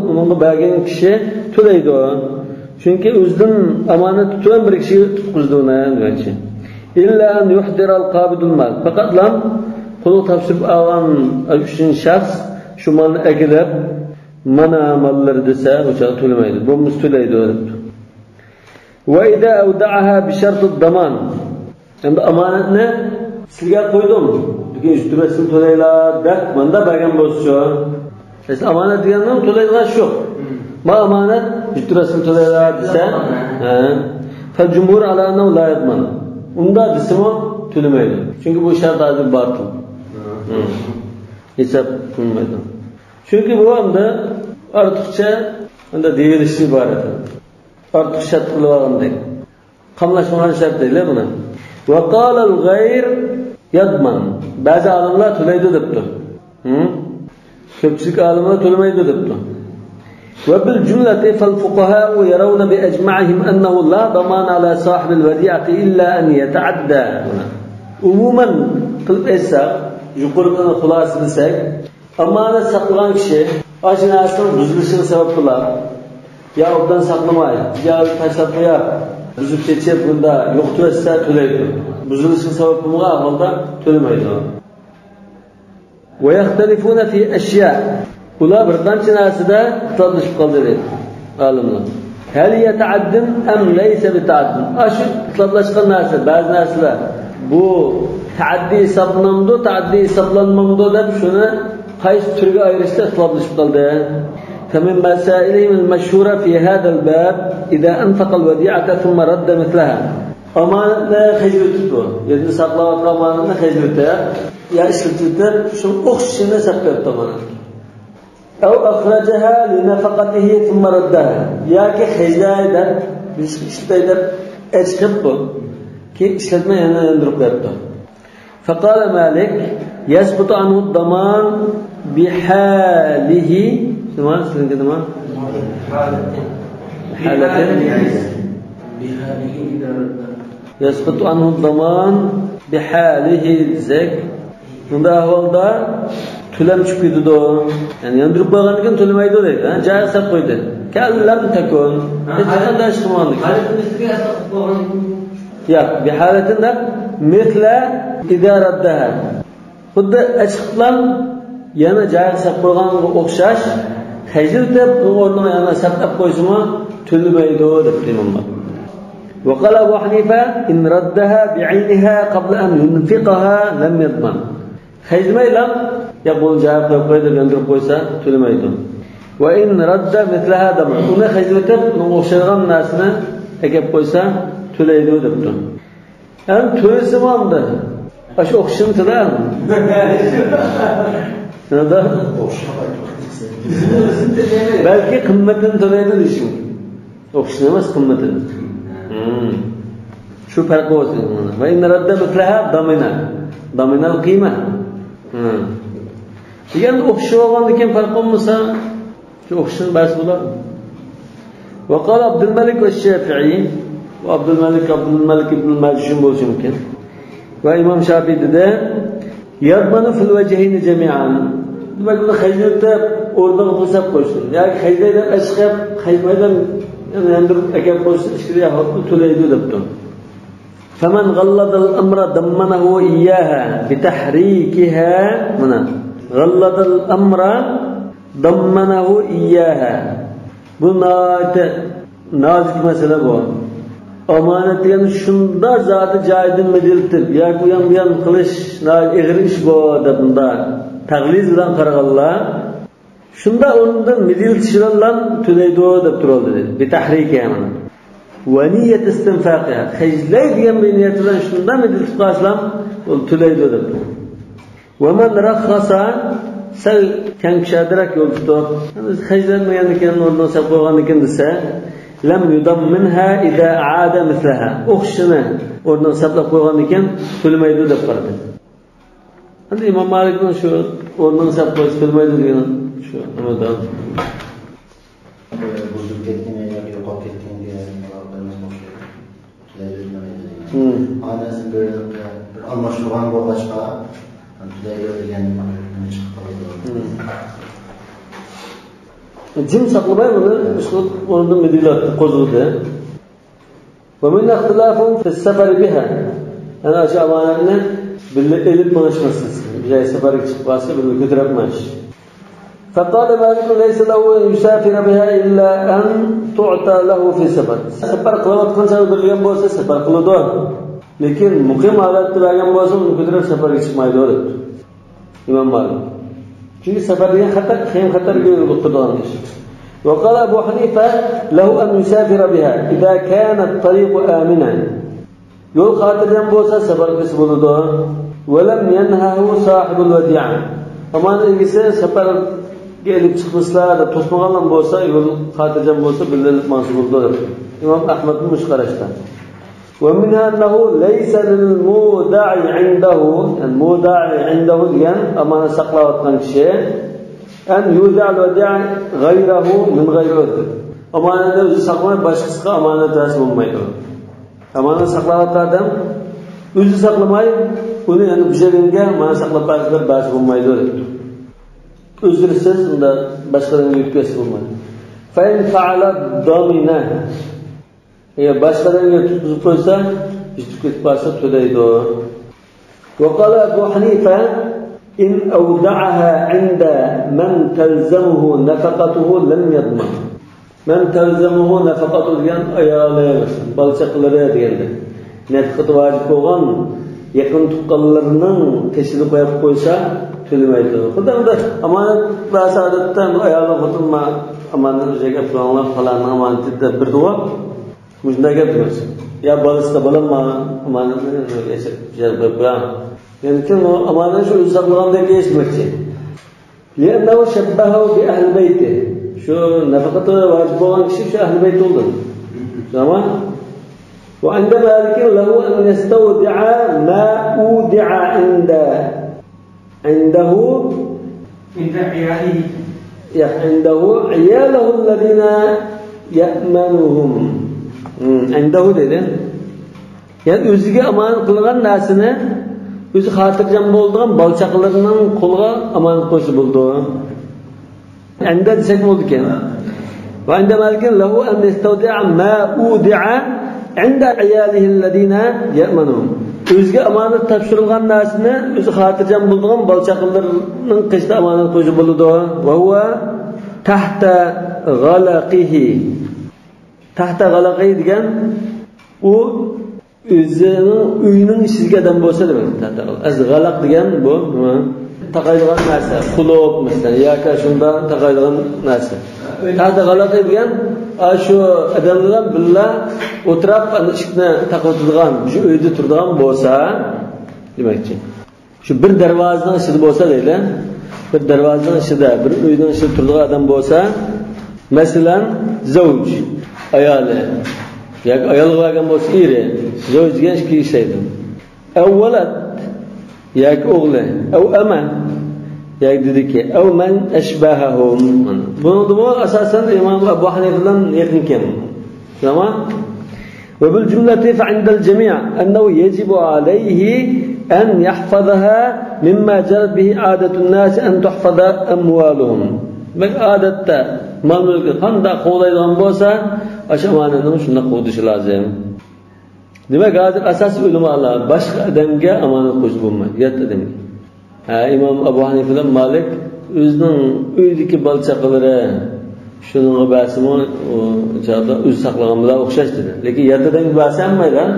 ئۇنىڭغا بەرگەن كىشى تۆلەيدۇ. چۈنكى ئۆزىدىن ئامانەتنى تۆۋەن بىر كىشىگە تۇتقۇزىدۇ دېمەكچى. إلا أن يحضر القابض المال. پەقەتلا قولغا تاپشۇرۇپ ئالغان ئۈچىنچى شەخس شۇ مالنى ئەكېلىپ، مانا ماللىرى دېسە، ئۇ چاغدا تۆلىمەيدۇ. بولمىسا تۆلەيدۇ دەپتۇ. وإذا أودعها بشرط الضمان. ئەمدى ئامانەتنى سىزگە قويدۇم، لېكىن يۈز تۆلەيلا دەپ ماندا بەرگەن بولسىچۇ؟ ئەسلى ئامانەت دېگەننىڭ تۆلەيدىغان شۇ. ما ئامانەت، يۈز تۆلەيلا دېسە، ھە. فالجمهور على أنه لا يضمن. ئۇنداق دېسىمۇ تۆلىمەيدۇ. چۈنكى بۇ شەرت ھازىر باتىل. ھە. ھېساب قىلمايدۇ. چۈنكى بۇ ئەمدى ئارتۇقچە ئەمدى دېيىلىشتىن ئىبارەت. ئارتۇق شەرت قىلىۋالغاندەك. قاملاشمىغان شەرت دەيلى بۇنى. وقال الغير يضمن. بەزى ئالىملار تۆلەيدۇ دەپتۇ. ھە؟ كۆپچىلىك ئالىملار تۆلىمەيدۇ دەپتۇ. وبالجملة فالفقهاء يرون بأجمعهم أنه لا ضمان على صاحب الوديعة إلا أن يتعدى. ئومۇمەن قىلىپ ئېيتساق، يۇقىرىقىنى خۇلاسىلىسەك، ئامانەت ساقلىغان كىشى ئاشۇ نەرسىنىڭ بۇزۇلۇشىغا سەۋەب بولا، يا ئوبدان ساقلىماي، تىجارەتنى تاشلاپ قويۇپ، بۇزۇپ چېچىپ، بۇندا يوقىتىۋەتسە تۆلەيدۇ. بۇزۇلۇشىغا سەۋەب بولمىغان ئەھۋالدا تۆلىمەيدۇ. ويختلفون في أشياء. ئۇلار بىر قانچە نەرسىدە ئىختىلاپلىشىپ قالدى دەيدۇ ئالىملار. هل هي تعد أم ليس بتعد؟ ئاشۇ ئىختىلاپلاشقان نەرسە، بەزى نەرسىلەر بۇ تەئەددى ھېسابلىنامدۇ، تەئەددى ھېسابلانمامدۇ دەپ شۇنى قايسى تۈرگە ئايرىشتا ئىختىلاپلىشىپ قالدى. فمن مسائلهم المشهورة في هذا الباب إذا أنفق الوديعة ثم رد مثلها. ئامانەتنى خەجلىۋېتىپتۇ. يەنى ساقلاۋاتقان ئامانەتنى خەجلىۋېتە. يا ئىشلىتىۋېتىپ، شۇ ئوخشىشىنى ساقلايۋېتىپتۇ ئامانەتنى. أو أخرجها لنفقته ثم ردها. ياكى خەجلەي دەپ، بىر ئىشقا ئىشلىتەي دەپ ئەچىقىپتۇ. كېيىن ئىشلەتمەي يەنە ياندۇرۇپ قويۇپتۇ. فقال مالك يسقط عنه الضمان بحاله. نېمە؟ سىزنىڭكى نېمە؟ بحالة. بحالة. بحاله إذا رد. يسقط عنه الضمان بحاله دېسەك، بۇنداق ئەھۋالدا تۆلەم چۈشۈپ كېتىدۇ. يەنى ياندۇرۇپ قويغاندىن كېيىن تۆلىمەيدۇ دەيدۇ. ھە، جايىز ساپ قويدى. كەللەم تەكۇن. ھېچقانداق ئىش قىلمىغاندىن كېيىن. ياق، بحالة دەپ، مثل إذا ردها. خۇددى ئەچىقىپلا يەنە جايىغا ساپ قويغانغا ئوخشاش، خەجلىتىپ، بۇ ئورنىغا يەنە ساقلاپ قويسىمۇ تۆلىمەيدۇ دەپتۇ ئىماملار. وقال أبو حنيفة إن ردها بعينها قبل أن ينفقها لم يضمن. خەجلىمەيلا، يا بۇنى جايىغا قويۇپ قوي دەپ ياندۇرۇپ قويسا تۆلىمەيدۇ. وإن رد مثلها ضمن. ئۇنى خەجلىتىپ، ئۇنىڭغا ئوخشايدىغان نەرسىنى ئەكەپ قويسا تۆلەيدۇ دەپتۇ. ئەمدى تۆلىسىمۇ ئەمدى ئاشۇ ئوخشىشىنى تۆلە. بەلكى قىممىتىنى تۆلەيدۇ دېيىشى مۇمكىن. ئوخشىشىنى ئەمەس، قىممىتىنى. ھىم. شۇ پەرق بولسۇن. وإن رد مثلها ضمن. ضمن القيمة. ھىم. دېگەن ئوخشىشىپ بولغاندىن كېيىن پەرق بولمىسا، شۇ ئوخشىشىنى بەرسە بولار. وقال عبد الملك والشافعي. ئابدۇلمەلىك، ئابدۇلمەلىك ئىبن مەجشۇم بولۇشى مۇمكىن. ۋە ئىمام شافىئى دېدى، يضمن في الوجهين جميعا. دېمەك، ئۇنى خەجلىتىپ، ئورنىغا پۇل سېلىپ قويسۇن ياكى خەجلەي دەپ ئەچىقىپ، خەجلىمەي دەپ ياندۇرۇپ ئەكەپ قويسۇن، ئىككىلا ياقتا تۆلەيدۇ دەپتۇ. فمن غلظ الأمر ضمنه إياها بتحريكها. مانا، غلظ الأمر ضمنه إياها. بۇ ناھايىتى نازۇك مەسىلە بۇ. ئامانەت دېگەن شۇنداق زادى جايىدىن مىدىرلىتىپ ياكى ئۇيان بۇيان قىلىش ناھايىتى ئېغىر ئىش بۇ دەپ، بۇنداق تەغلىز بىلەن قارىغانلار، شۇنداق ئورنىدىن مىدىرلىتىش بىلەن تۆلەيدۇ دەپ تۇرۇۋالدى. بتحريكها. ونية استنفاقها. خەجلەي دېگەن بىر نىيەت بىلەن شۇنداق مىدىرلىتىپ قالسىلا، ئۇ تۆلەيدۇ دەپتۇ. ومن رخص، سەل كەڭ كىشەدىرەك يول تۇتۇپ، خەجلەنمىگەنكەن، ئورنىغا سېلىپ قويغاندىكىن دېسە، لم يضمنها إذا أعاد مثلها. ئوخشىشىنى ئورنىغا سېلىپ قويغاندىكىن تۆلىمەيدۇ دەپ قارىدى. ئەمدى ئىمام مالىكنىڭ شۇ ئورنىغا سېلىپ قويسا تۆلىمەيدۇ دېگىنى شۇ ئەمەلدە. بۇزۇلۇپ كەتكەن ياكى يوقاپ كەتكەن دېگەن. ھىم. ئانىسى بىر، بىر ئالماشتۇرغان بولغاچقا، تۈلەيدۇ دېگەن نېمە چىقىپ قالىدۇ. ھىم. جىم ساقلىماي بۇنى ئىشقىلىپ ئورنىدىن مىدىرلاتتى، قوزغىدى. ومنها اختلاف في السفر بها. يەنى ئاشۇ ئامانەتنى بىللە ئېلىپ مېڭىش مەسىلىسى. بىر جايغا سەپەرگە چىقىپ قالسا، بىللە كۆتۈرۈپ مېڭىش. فقال مالك ليس له أن يسافر بها إلا أن تعطى له في سفر. سەپەر قىلىۋاتقان چاغدا بېرىلگەن بولسا سەپەر قىلىدۇ. لېكىن مۇقىم ھالەتتە بەرگەن بولسا ئۇنى كۆتۈرۈپ سەپەرگە چىقمايدۇ دەپتۇ ئىمام مالىك. چۈنكى سەپەر دېگەن خەتەر، خېيىم خەتەرگە يولۇقىدىغان ئىش. وقال أبو حنيفة له أن يسافر بها إذا كان الطريق آمنا. يول خاتىرجەم بولسا سەپەر قىلسا بولىدۇ. ولم ينهه صاحب الوديعة. ئامانەت ئىگىسى سەپەر ئېلىپ چىقمىسىلا دەپ توسمىغانلا بولسا، يول خاتىرجەم بولسا، بىللە ئېلىپ ماڭسا بولىدۇ دەپ. ئىمام ئەھمەدمۇ مۇشۇ قاراشتا. ومنها أنه ليس للمودع عنده، يەنى مودع عنده دېگەن ئامانەت ساقلاۋاتقان كىشى، أن يودع الوديعة غيره من غير عذر. ئامانەتنى ئۆزى ساقلىماي، باشقىسىغا ئامانەت بەرسە بولمايدۇ. ئامانەت ساقلاۋاتقان ئادەم ئۆزى ساقلىماي، ئۇنى يەنە بىر يەرگە مانا ساقلاپ بەرسە دەپ بەرسە بولمايدۇ دەيدۇ. ئۆزرىسىز ئۇنداق باشقىلارنى يۆتكەپ بەرسە بولمايدۇ. فإن فعل ضمن. ئەگەر باشقىلارنى تۇتقۇزۇپ قويسا، يۆتكەپ بەرسە تۆلەيدۇ. وقال أبو حنيفة: إن أودعها عند من تلزمه نفقته لم يضمن. مەن تەلزەمۇھۇ نەفەقەتۇ دېگەن ئايالى، بالا-چاقىلىرى دېگەندە، نەپىقىتى ۋاجىپ بولغان يېقىن تۇغقانلىرىنىڭ قېشىدا قويۇپ قويسا، تۆلىمەيدۇ. خۇددى ئامانەت بەرسە، ئادەتتە ئايالى خوتۇن ما-، ئامانەتنى ئۆزىگە ئەپ قويۇڭلار، پالاننىڭ ئامانىتى دەپ بېرىدىغۇ. مۇشۇنداق گەپ دېمەكچى. يا بالىسىدا، بالام، ما-، ئامانەتنى يەشەپ قويۇپ قويۇڭ. يەنى كىم ئۇ ئامانەتنى شۇ ئۆزى ساقلىغاندەك دېيىش دېمەكچى. لأنه شبهه بأهل بيته. شۇ نەپەقىتى ۋاجىپ بولغان كىشى شۇ ئەھلى بەيت بولدى. تامام. وعند مالك له أن يستودع ما أودع عند، عنده، عند عياله. يا، عنده عياله الذين يأمنهم. م، عنده دېدى. يەنى ئۆزىگە ئامانەت قىلغان نەرسىنى ئۆزى خاتىرجەم بولىدىغان بالا-چاقىلىرىنىڭ قولىغا ئامانەت قويسا بولىدۇ. ئەندە دېسەك بولىدىكەن. وعند مالك له أن يستودع ما أودع عند عياله الذين يأمنهم. ئۆزىگە ئامانەت تاپشۇرۇلغان نەرسىنى ئۆزى خاتىرجەم بولىدىغان بالا-چاقىلىرىنىڭ قېشىدا ئامانەت قويسا بولىدۇ. وهو تحت غلقه. تەھتە غەلەقى دېگەن ئۇ ئۆزىنىڭ ئۆيىنىڭ ئىچىدىكى ئادەم بولسا دېمەك. تەھتە غەلەق. ئەسلى غەلەق دېگەن بۇ، ھە، تاقايدىغان نەرسە. قۇلۇپ مەسىلەن ياكى شۇنداق تاقايدىغان نەرسە. تەھتە غەلەقى دېگەن ئاشۇ ئادەم بىلەن بىللە ئولتۇراپ ئانا ئىشىكنى تاقىۋېتىدىغان، شۇ ئۆيدە تۇرىدىغان بولسا دېمەكچى. شۇ بىر دەرۋازىنىڭ ئىچىدە بولسا دەيلى، بىر دەرۋازىنىڭ ئىچىدە، بىر ئۆينىڭ ئىچىدە تۇرىدىغان ئادەم بولسا، مەسىلەن، زەۋج، ئايالى، ياكى ئايالغا بەرگەن بولسا ئېرى، زەۋج دېگەن ئىككى ئىشلەيدۇ. ئەۋ ۋەلەد، ياكى ئوغلى، ئەۋ ئەمە، ياكى دېدىكى، ئەۋ مەن ئەشبەھەھۇم. بۇنىڭدىمۇ ئاساسەن ئىمام ئەبۇ ھەنىفە بىلەن يېقىنكەن. تامام. وبالجملة فعند الجميع أنه يجب عليه أن يحفظها مما جرت به عادة الناس أن تحفظ أموالهم. دېمەك، ئادەتتە مال-مۈلكى قانداق قوغدايدىغان بولسا، ئاشۇ ئامانەتنىمۇ شۇنداق قوغدىشى لازىم. دېمەك، ھازىر ئاساسىي ئۆلىمالار باشقا ئادەمگە ئامانەت قويسا بولمايدۇ، يات ئادەمگە. ھە، ئىمام ئەبۇ ھەنىفە بىلەن مالىك ئۆزىنىڭ ئۆيىدىكى بالا-چاقىلىرى شۇنىڭغا بەرسىمۇ، ئۇ چاغدا ئۆزى ساقلىغان بىلەن ئوخشاش دېدى. لېكىن يات ئادەمگە بەرسە ھەممەيلەن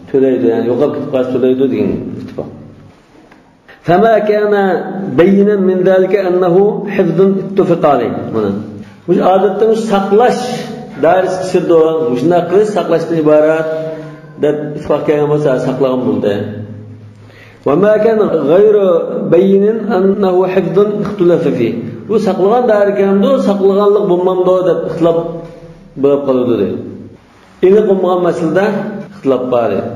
تۆلەيدۇ، يەنى يوقاپ كېتىپ قالسا تۆلەيدۇ دېگەن ئىتتىپاق. فما كان بينا من ذلك أنه حفظ اتفق عليه. مانا مۇشۇ ئادەتتە مۇشۇ ساقلاش دائىرىسىگە كىرىدۇ، مۇشۇنداق قىلىش ساقلاشتىن ئىبارەت دەپ ئىتتىپاق كەلگەن بولسا ساقلىغان بولدى. وما كان غير بين أنه حفظ اختلف فيه. بۇ ساقلىغان دائىرىگە كىرەمدۇ، ساقلىغانلىق بولمامدۇ دەپ ئىختىلاپ بولۇپ قالىدۇ دەيدۇ. ئېنىق بولمىغان مەسىلىدە ئىختىلاپ بار دەيدۇ.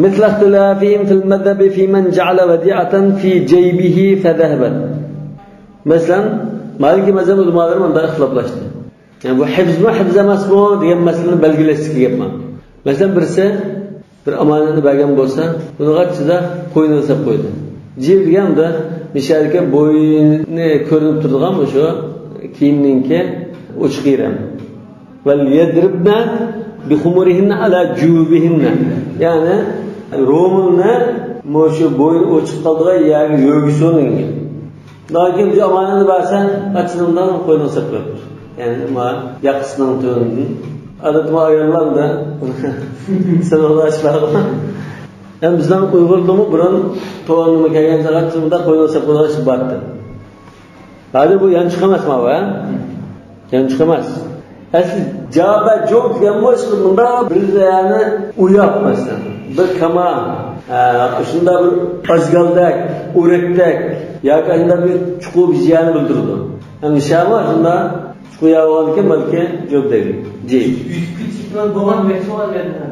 مثل اختلافهم في المذهب في من جعل وديعة في جيبه فذهبت. مەسىلەن، مالىكىي مەزھەپ ئۆلىمالىرى مۇنداق ئىختىلاپلاشتى. يەنى بۇ ھىفزمۇ، ھىفز ئەمەسمۇ دېگەن مەسىلىنى بەلگىلەشتىكى گەپ بار. مەسىلەن، بىرسى بىر ئامانەتنى بەرگەن بولسا، ئۇنىڭ ئىچىدە قوينىغا سېلىپ قويدى. جىيب دېگەن ئۇندا مىشەدىكى بوينى كۆرۈنۈپ تۇرىدىغان مۇشۇ كىيىمنىڭكى ئوچۇق يېرى. وليضربن بخمرهن على جيوبهن. يەنى رومالنى مۇشۇ بوينى ئوچۇق قالىدىغان يەرگە يۆگىسۇن دېگەن. لېكىن بىر ئامانەتنى بەرسە، ئاچىنىڭدان قوينىغا سېلىپ قويۇپتۇ. يەنى ما ياقىسىنىڭ تۆۋىنىدىن. ئادەتتە ما ئاياللار دا سېلىۋالىشلارغا. يەنى بىزنىڭ ئۇيغۇردىمۇ بۇرۇن تۆۋەنلىمە كەلگەن ساغات شۇنداق قوينىغا سېلىپ قويىدىغان ئىش بارتى. ھازىر بۇ يانچۇق ئەمەسمۇ بۇ، ھە؟ يانچۇق ئەمەس. ئەسلى جابە جوب دېگەن بۇ ئىشقا مۇنداق بىر يەرنى ئوياپ مەسىلەن. بىر كاما، ھە، شۇنداق بىر ئازگالدەك، ئورەكتەك، ياكى ئاشۇنداق بىر چوقۇ بىر زىياننى بىلدۈرىدۇ. ئەمدى شۇنداق چوقۇ يەۋالغانكەن، بەلكى جواب دەيدۇ. جى. يۈتۈپ كېتىش بىلەن بولغان مەھسۇل ئالمايدۇ.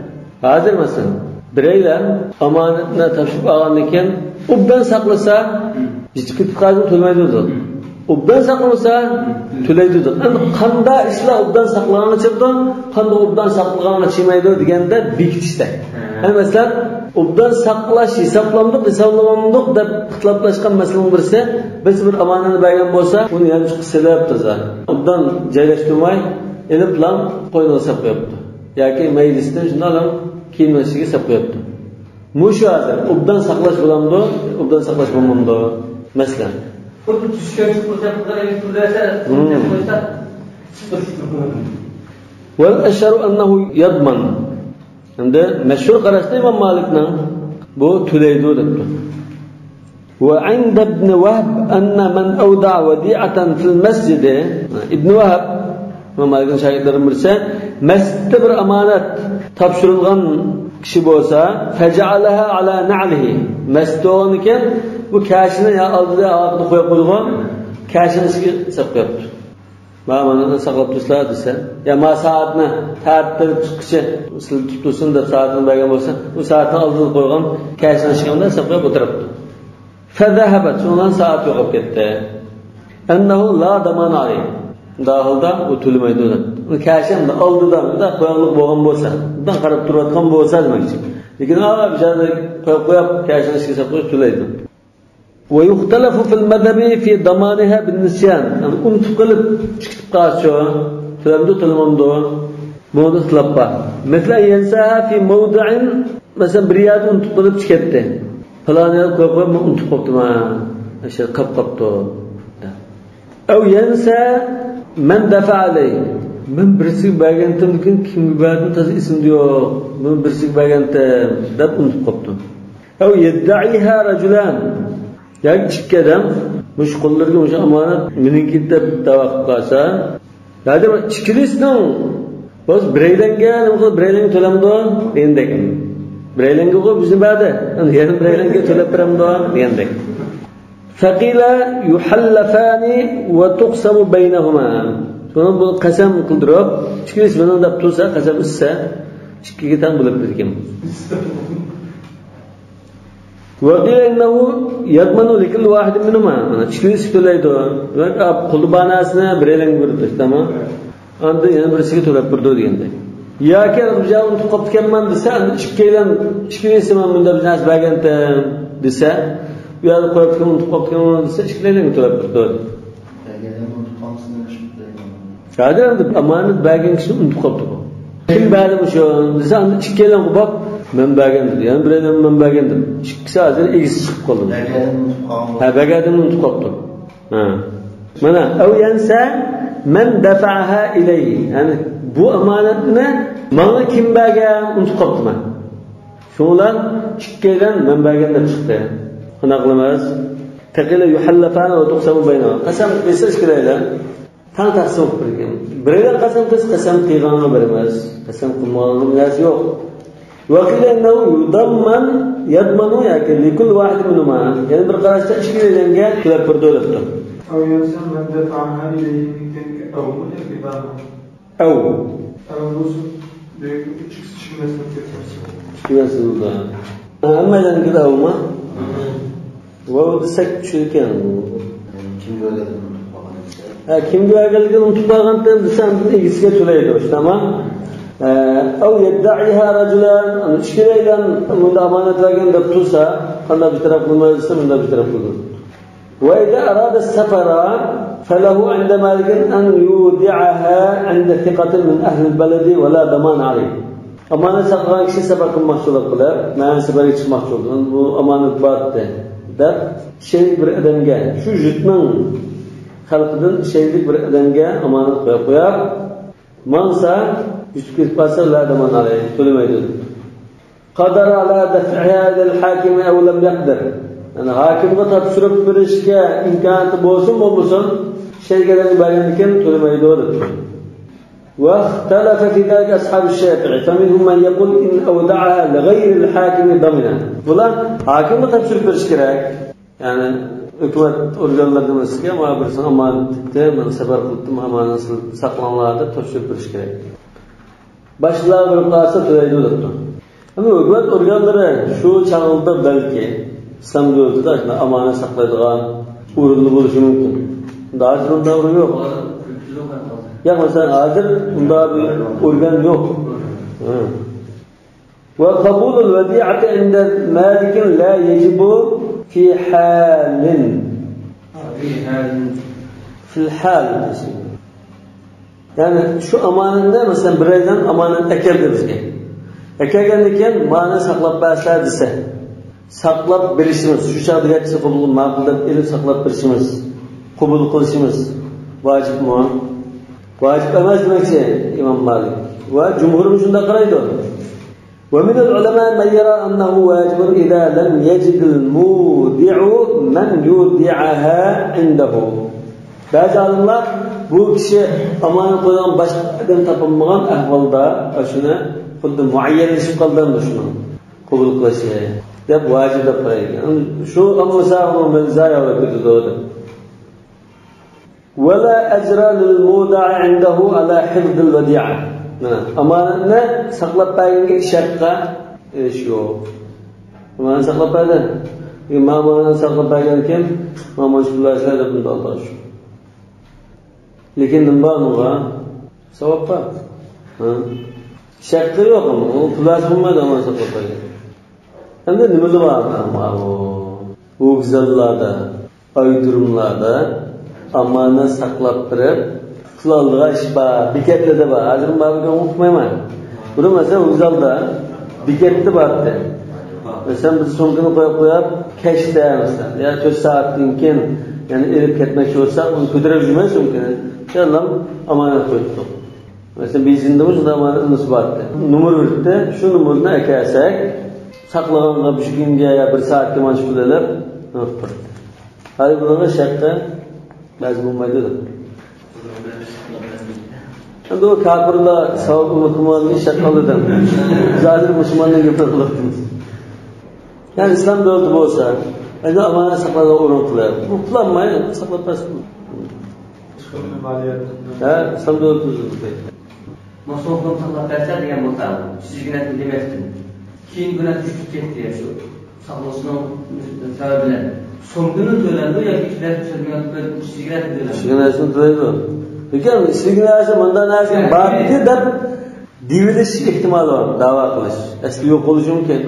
ھازىر مەسىلەن، بىرەيلەن ئامانەتنى تاپشۇرۇپ ئالغاندىن كېيىن ئوبدان ساقلىسا، يېتىپ كېتىپ قالسا تۆلىمەيدۇ دېدۇق. ئوبدان ساقلىمىسا، تۆلەيدۇ دېدۇق. ئەمدى قاندا ئىشلار ئوبدان ساقلىغانغا چىدايدۇ، قاندا ئوبدان ساقلىغانغا چىدىمايدۇ دېگەندە بېكىتىشتە. ھە. ئەمدى مەسىلەن، ئوبدان ساقلاش ھېسابلامدۇق، ھېسابلىمامدۇق دەپ ئىختىلاپلاشقان مەسىلىنىڭ بىرسى، بىرسى بىر ئامانەتنى بېرىپ بولسا، ئۇنى يانچۇققا سېلىپ تازا ئوبدان جايلاشتۇرماي، ئېلىپلا قوينىغا ساپ قويۇپتۇ. ياكى مەيلىسىدىن شۇنداقلا كىيىم ئىچىگە ساپ قويۇپتۇ. مۇشۇ ھازىر ئوبدان ساقلاش بولامدۇ؟ ئوبدان ساقلاش بولمامدۇ؟ مەسىلەن. خۇددى چۈشكەن چۈشكەن قىلسا، بۇلار ئەگەر تۈرلەشسە، مم. قويسا، چىقىپ كېتىدۇ. والأشهر أنه يضمن. ئەمدى مەشھۇر قاراشتا ئىمام مالىكنىڭ بۇ تۆلەيدۇ دەپتۇ. وعند ابن وهب أن من أودع وديعة في المسجد. ئىبن ۋەھەب، ئىمام مالىكنىڭ شاگىرتلىرىدىن بىرسى، مەسچىتتە بىر ئامانەت تاپشۇرۇلغان كىشى بولسا، فجعلها على نعله. مەسچىتتە بولغاندىكىن بۇ كەشىنى يا ئالدىدا، ئارقىدا قويۇپ قويىدىغۇ، كەشىنىسىگە ساپ قويۇپتۇ. مانا، مانا ساقلاپ تۇرسىلا دېسە، يا ما سائەتنى تارتىپ چىققۇچە سىلىتىپ تۇرسۇن دەپ سائەتنى بەرگەن بولسا، ئۇ سائەتنى ئالدىدا قويغان كەشىنىسىگە ساپ قويۇپ ئولتۇرۇپتۇ. فذهبت، شۇنىڭ بىلەن سائەت يوقاپ كەتتى. أنه لا ضمان عليه. داھىلدا ئۇ تۆلىمەيدۇ دەپ. ئۇ كەشەندە ئالدىدا مۇنداق قويۇقلۇق بولغان بولسا، مۇنداق قاراپ تۇرۇۋاتقان بولسا دېمەكچى. لېكىن ئا، بىر جايدا قويۇپ، قويۇپ، كەشىنىسىگە ساپ قويۇپ تۆلەيدۇ. ويختلف في المذهب في ضمانها بالنسيان. يەنى ئۇنتۇپ قېلىپ چىقىپ قالسىچۇ، تۆلەمدۇ، تۆلىمەمدۇ؟ بۇنىڭدا ئىختىلاپ بار. مەسىلەن، ينساها في موضع، مەسىلەن، بىر يەردە ئۇنتۇپ قېلىپ چىقىپ كەتتى. پالان يەردە قويۇپ قويۇپ، مەن ئۇنتۇپ قاپتىمەن. ئاشۇ قاپ قاپتۇ. أو ينسى من دفع عليه. مەن بىرسىگە بەرگەنتىم، لېكىن كىمگە بەردىم، تازا ئېسىمدە يوق. مەن بىرسىگە بەرگەنتىم دەپ ئۇنتۇپ قاپتۇ. أو يدعيها رجلان. ياكى ئىككى ئادەم مۇشۇ قوللىرىغا مۇشۇ ئامانەت مېنىڭكى دەپ دەۋا قىلىپ قالسا، ياكى ئىككىلىسىنىڭ بولسا بىرەيلەنگە، نېمە قىلىپ بىرەيلەنگە تۆلەمدۇ دېگەندەك. بىرەيلەنگىغۇ بىزنى بەردى، يەنە بىرەيلەنگە تۆلەپ بېرەمدۇ دېگەندەك. فقيل يحلفان وتقسم بينهما. شۇنىڭ بۇ قەسەم قىلدۇرۇپ، ئىككىلىسى مېنىڭ دەپ تۇرسا، قەسەم ئىچسە، ئىككىگە تەڭ بۆلۈپ بېرىدىكەن. وقيل إنه يضمن لكل واحد منهما. مانا ئىككىلىسى تۆلەيدۇ. دېمەك، قۇلدا بار نەرسىنى بىرەيلەنگە بېرىدۇ، تامام. ئاندىن يەنە بىرسىگە تۆلەپ بېرىدۇ دېگەندەك. ياكى بىر جايدا ئۇنتۇپ قاپتىكەنمەن دېسە، ئەمدى ئىككىيلەن، ئىككىلىسى مەن مۇنداق بىر نەرسە بەرگەنتىم دېسە، بۇ يەردە قويۇپتىكەن، ئۇنتۇپ قاپتىكەنمەن دېسە، ئىككىيلەنگە تۆلەپ بېرىدۇ. بەرگەنلەرنى ئۇنتۇپ قالمىسىنى شۇ بىلەيمەن. ھازىر ئەمدى ئامانەت بەرگەن كىشى ئۇنتۇپ قاپتۇ بۇ. كىم بەردى مۇشۇ دېسە، ئەمدى ئىككىيلەن قوپاپ، مەن بەرگەن دېدى. يەنە بىرەيلەن مەن بەرگەن دېدى. ئىككىسى ھازىر ئىگىسى چىقىپ قالدى. بەرگەنلەرنى ئۇنتۇپ قالغان. ھە، بەرگەنلەرنى ئۇنتۇپ قاپتۇ. ھە. مانا، أو ينسى من دفعها إليه. يەنى بۇ ئامانەتنى ماڭا كىم بەرگەن، ئۇنتۇپ قاپتىمەن. شۇڭا ئىككىيلەن مەن بەرگەن دەپ چىقتى. قانداق قىلىمىز؟ فقيل يحلفان وتقسم بينهما. قەسەم قىلسا ئىككىيلەن تەڭ تەقسىم قىلىپ بېرىدىكەن. بىرەيلەن قەسەم قىلسا، قەسەم قىلغانغا بېرىمىز. قەسەم قىلمىغانغا نەرسە يوق. وقيل إنه يضمن، يضمن ياكى لكل واحد منهما. يەنە بىر قاراشتا ئىككىيلەنگە تۆلەپ بېرىدۇ دەپتۇ. أو ينسى من دفعها إليه. أو. ئەۋ بولسا، دېگەن ئىككىسى چىقماسمىكىن؟ چىقماسمىكىن؟ ھەممەيلەنگە ئەۋما؟ ۋاۋ دېسەك چۈشىدىكەن. كىمگە بەرگەنلىكىنى ئۇنتۇپ قالغان دېسە. ھە، كىمگە بەرگەنلىكىنى ئۇنتۇپ قالغانتىم دېسە، ئاندىن ئىگىسىگە تۆلەيدۇ، تامام. ئە، ئەۋ يەددەئىھا رەجۇلان، ئەنە ئىككىيلەن مۇنداق ئامانەت بەرگەن دەپ تۇرسا، قانداق بىر تەرەپ قىلمايدۇ دېسە، مۇنداق بىر تەرەپ قىلىدۇ. وإذا أراد السفر فله عند مالك أن يودعها عند ثقة من أهل البلد ولا ضمان عليه. ئامانەت ساقلىغان كىشى سەپەر قىلماقچىلىق قىلىپ، مەن سەپەرگە چىقماقچى بولدۇم، بۇ ئامانەت بار دەپ، ئىشەنچلىك بىر ئادەمگە، شۇ يۇرتنىڭ خەلقىدىن ئىشەنچلىك بىر ئادەمگە ئامانەت قويۇپ قويۇپ، ماڭسا، يۈتۈپ كېتىپ قالسا، لا ضمان عليه، تۆلىمەيدۇ. قدر على دفعها إلى الحاكم أو لم يقدر. يەنى ھاكىمغا تاپشۇرۇپ بېرىشكە ئىمكانىيىتى بولسۇن بولمىسۇن، شەيگەلەرنى بەرگەندىكىن تۆلىمەيدۇ دەپتۇ. واختلف في ذلك أصحاب الشافعي، فمنهم من يقول إن أودعها لغير الحاكم ضمن. بۇلار ھاكىمغا تاپشۇرۇپ بېرىش كېرەك. يەنى ھۆكۈمەت ئورگانلىرىنىڭ ئىچىگە مانا بىرسىنى ئامانەت ئېتىپتۇ، مەن خەۋەر قىلىپتىم، ئامانەتنى ساقلاڭلار دەپ تاپشۇرۇپ بېرىش كېرەك. باشقىلار بىر قالسا تۆلەيدۇ دەپتۇ. ئەمما ھۆكۈمەت ئورگانلىرى شۇ چاغدا بەلكى ئىسلام دۆلىتىدە ئاشۇنداق ئامانەت ساقلايدىغان ئورۇندا بولۇشى مۇمكىن. ھازىر ئۇنداق ئورۇن يوق. ياق، مەسىلەن، ھازىر ئۇنداق بىر ئورگان يوق. ھە. وقبول الوديعة عند مالك لا يجب في حال. في حال. في الحال. يەنى شۇ ئامانەتنى، مەسىلەن، بىرەيلەن ئامانەت ئەكەلدى بىزگە. ئەكەلگەندىن كېيىن مانا ساقلاپ بەرسە دېسە، ساقلاپ بېرىشىمىز، شۇ چاغدا گەرچە قوبۇل ماقۇل دەپ ئېلىپ ساقلاپ بېرىشىمىز، قوبۇل قىلىشىمىز ۋاجىپمۇ؟ ۋاجىپ ئەمەس دېمەكچى ئىمام مالىك. ۋە جۇمھۇرمۇ شۇنداق قارايدۇ. ومن العلماء من يرى أنه واجب إذا لم يجد المودع من يودعها عنده. بەزى ئالىملار بۇ كىشى ئامانەت قويىدىغان باشقا ئادەم تاپالمىغان ئەھۋالدا شۇنى خۇددى مۇئەييەنلىشىپ قالدى ئەمدى شۇنىڭ قوبۇل قىلىشى دەپ ۋاجىپ دەپ قارايدىكەن. شۇ ئالمىسا ئۇنىڭ مەنزايا كېتىدۇ دەپ. ولا أجر للمودع عنده على حفظ الوديعة. مانا، ئامانەتنى ساقلاپ بەرگەنگە ئىش ھەققى ئىش يوق. ئامانەت ساقلاپ بەردى. مانا ئامانەت ساقلاپ بەرگەنكىن، مانا مۇشۇ پۇللار سىلەر دەپ ئۇنداق ئالداش. لېكىن نېمە بار ئۇنىڭغا؟ ساۋاب بار. ھە؟ ئىش ھەققى يوق ئۇنىڭ. ئۇ پۇللار بولمايدۇ ئامانەت ساقلاپ بەرگەن. ئەمدى نېمىلا بار ماۋۇ ۋوگزاللاردا، ئايرودروملاردا ئامانەت ساقلاپ بېرىپ پۇل ئالىدىغان ئىش بار، بېكەتلەردە بار. ھازىرمۇ بارمىكىن ئۇقمايمەن. بۇنى مەسىلەن ۋوگزالدا بېكەتتە بارتى. مەسىلەن بىز سومكىنى قويۇپ قويۇپ كەچتە مەسىلەن يا تۆت سائەتتىن كېيىن يەنە ئېلىپ كەتمەكچى بولساق ئۇنى كۆتۈرۈپ يۈرمەي سومكىنى. شۇنداق ئامانەت قويۇپتۇق. مەسىلەن بېيجىڭدىمۇ شۇنداق ئامانەت بار. نومۇر بېرىپتۇ. شۇ نومۇرنى ئەكەلسەك ساقلىغانغا بىر كۈنگە يا بىر سائەتكە مانا شۇ پۇل ئېلىپ نېمە قىلىپ بېرىدۇ. ھەي بۇنىڭغا شەرتتە بەزى بولمايدۇ دەپ. ئەمدى ئۇ كاپىرلار ساۋاب ئۈمىد قىلمىغاندىن شەرت ئالدى دەپ. بىز ھازىر مۇسۇلماننىڭ گېپىنى قىلىۋاتىمىز. يەنى ئىسلام دۆلىتى بولسا، ئەمدى ئامانەت ساقلايدىغان ئورۇن قىلىپ، بۇ قىلالماي ساقلاپ بەرسۇن. ھە، ئىسلام دۆلىتى بولسا. مۇسۇلمان ساقلاپ بەرسە دېگەن بولسا، سىزگە نەدىن دېمەكتىن. كېيىن بۇ نەرسە چۈشۈپ كەتتى، شۇ ساقلىشىنىڭ سەۋەبى بىلەن. سومكىنى تۆلەمدۇ ياكى ئىشلەش سۆزىگە تۆلەمدۇ؟ ئىشلىگەن نەرسىنى تۆلەيدۇ. لېكىن ئىشلىگەن نەرسە، مۇنداق نەرسە بارتى دەپ دېيىۋېلىش ئېھتىمالى بار، داۋا قىلىش. ئەسلى يوق بولۇشى مۇمكىن.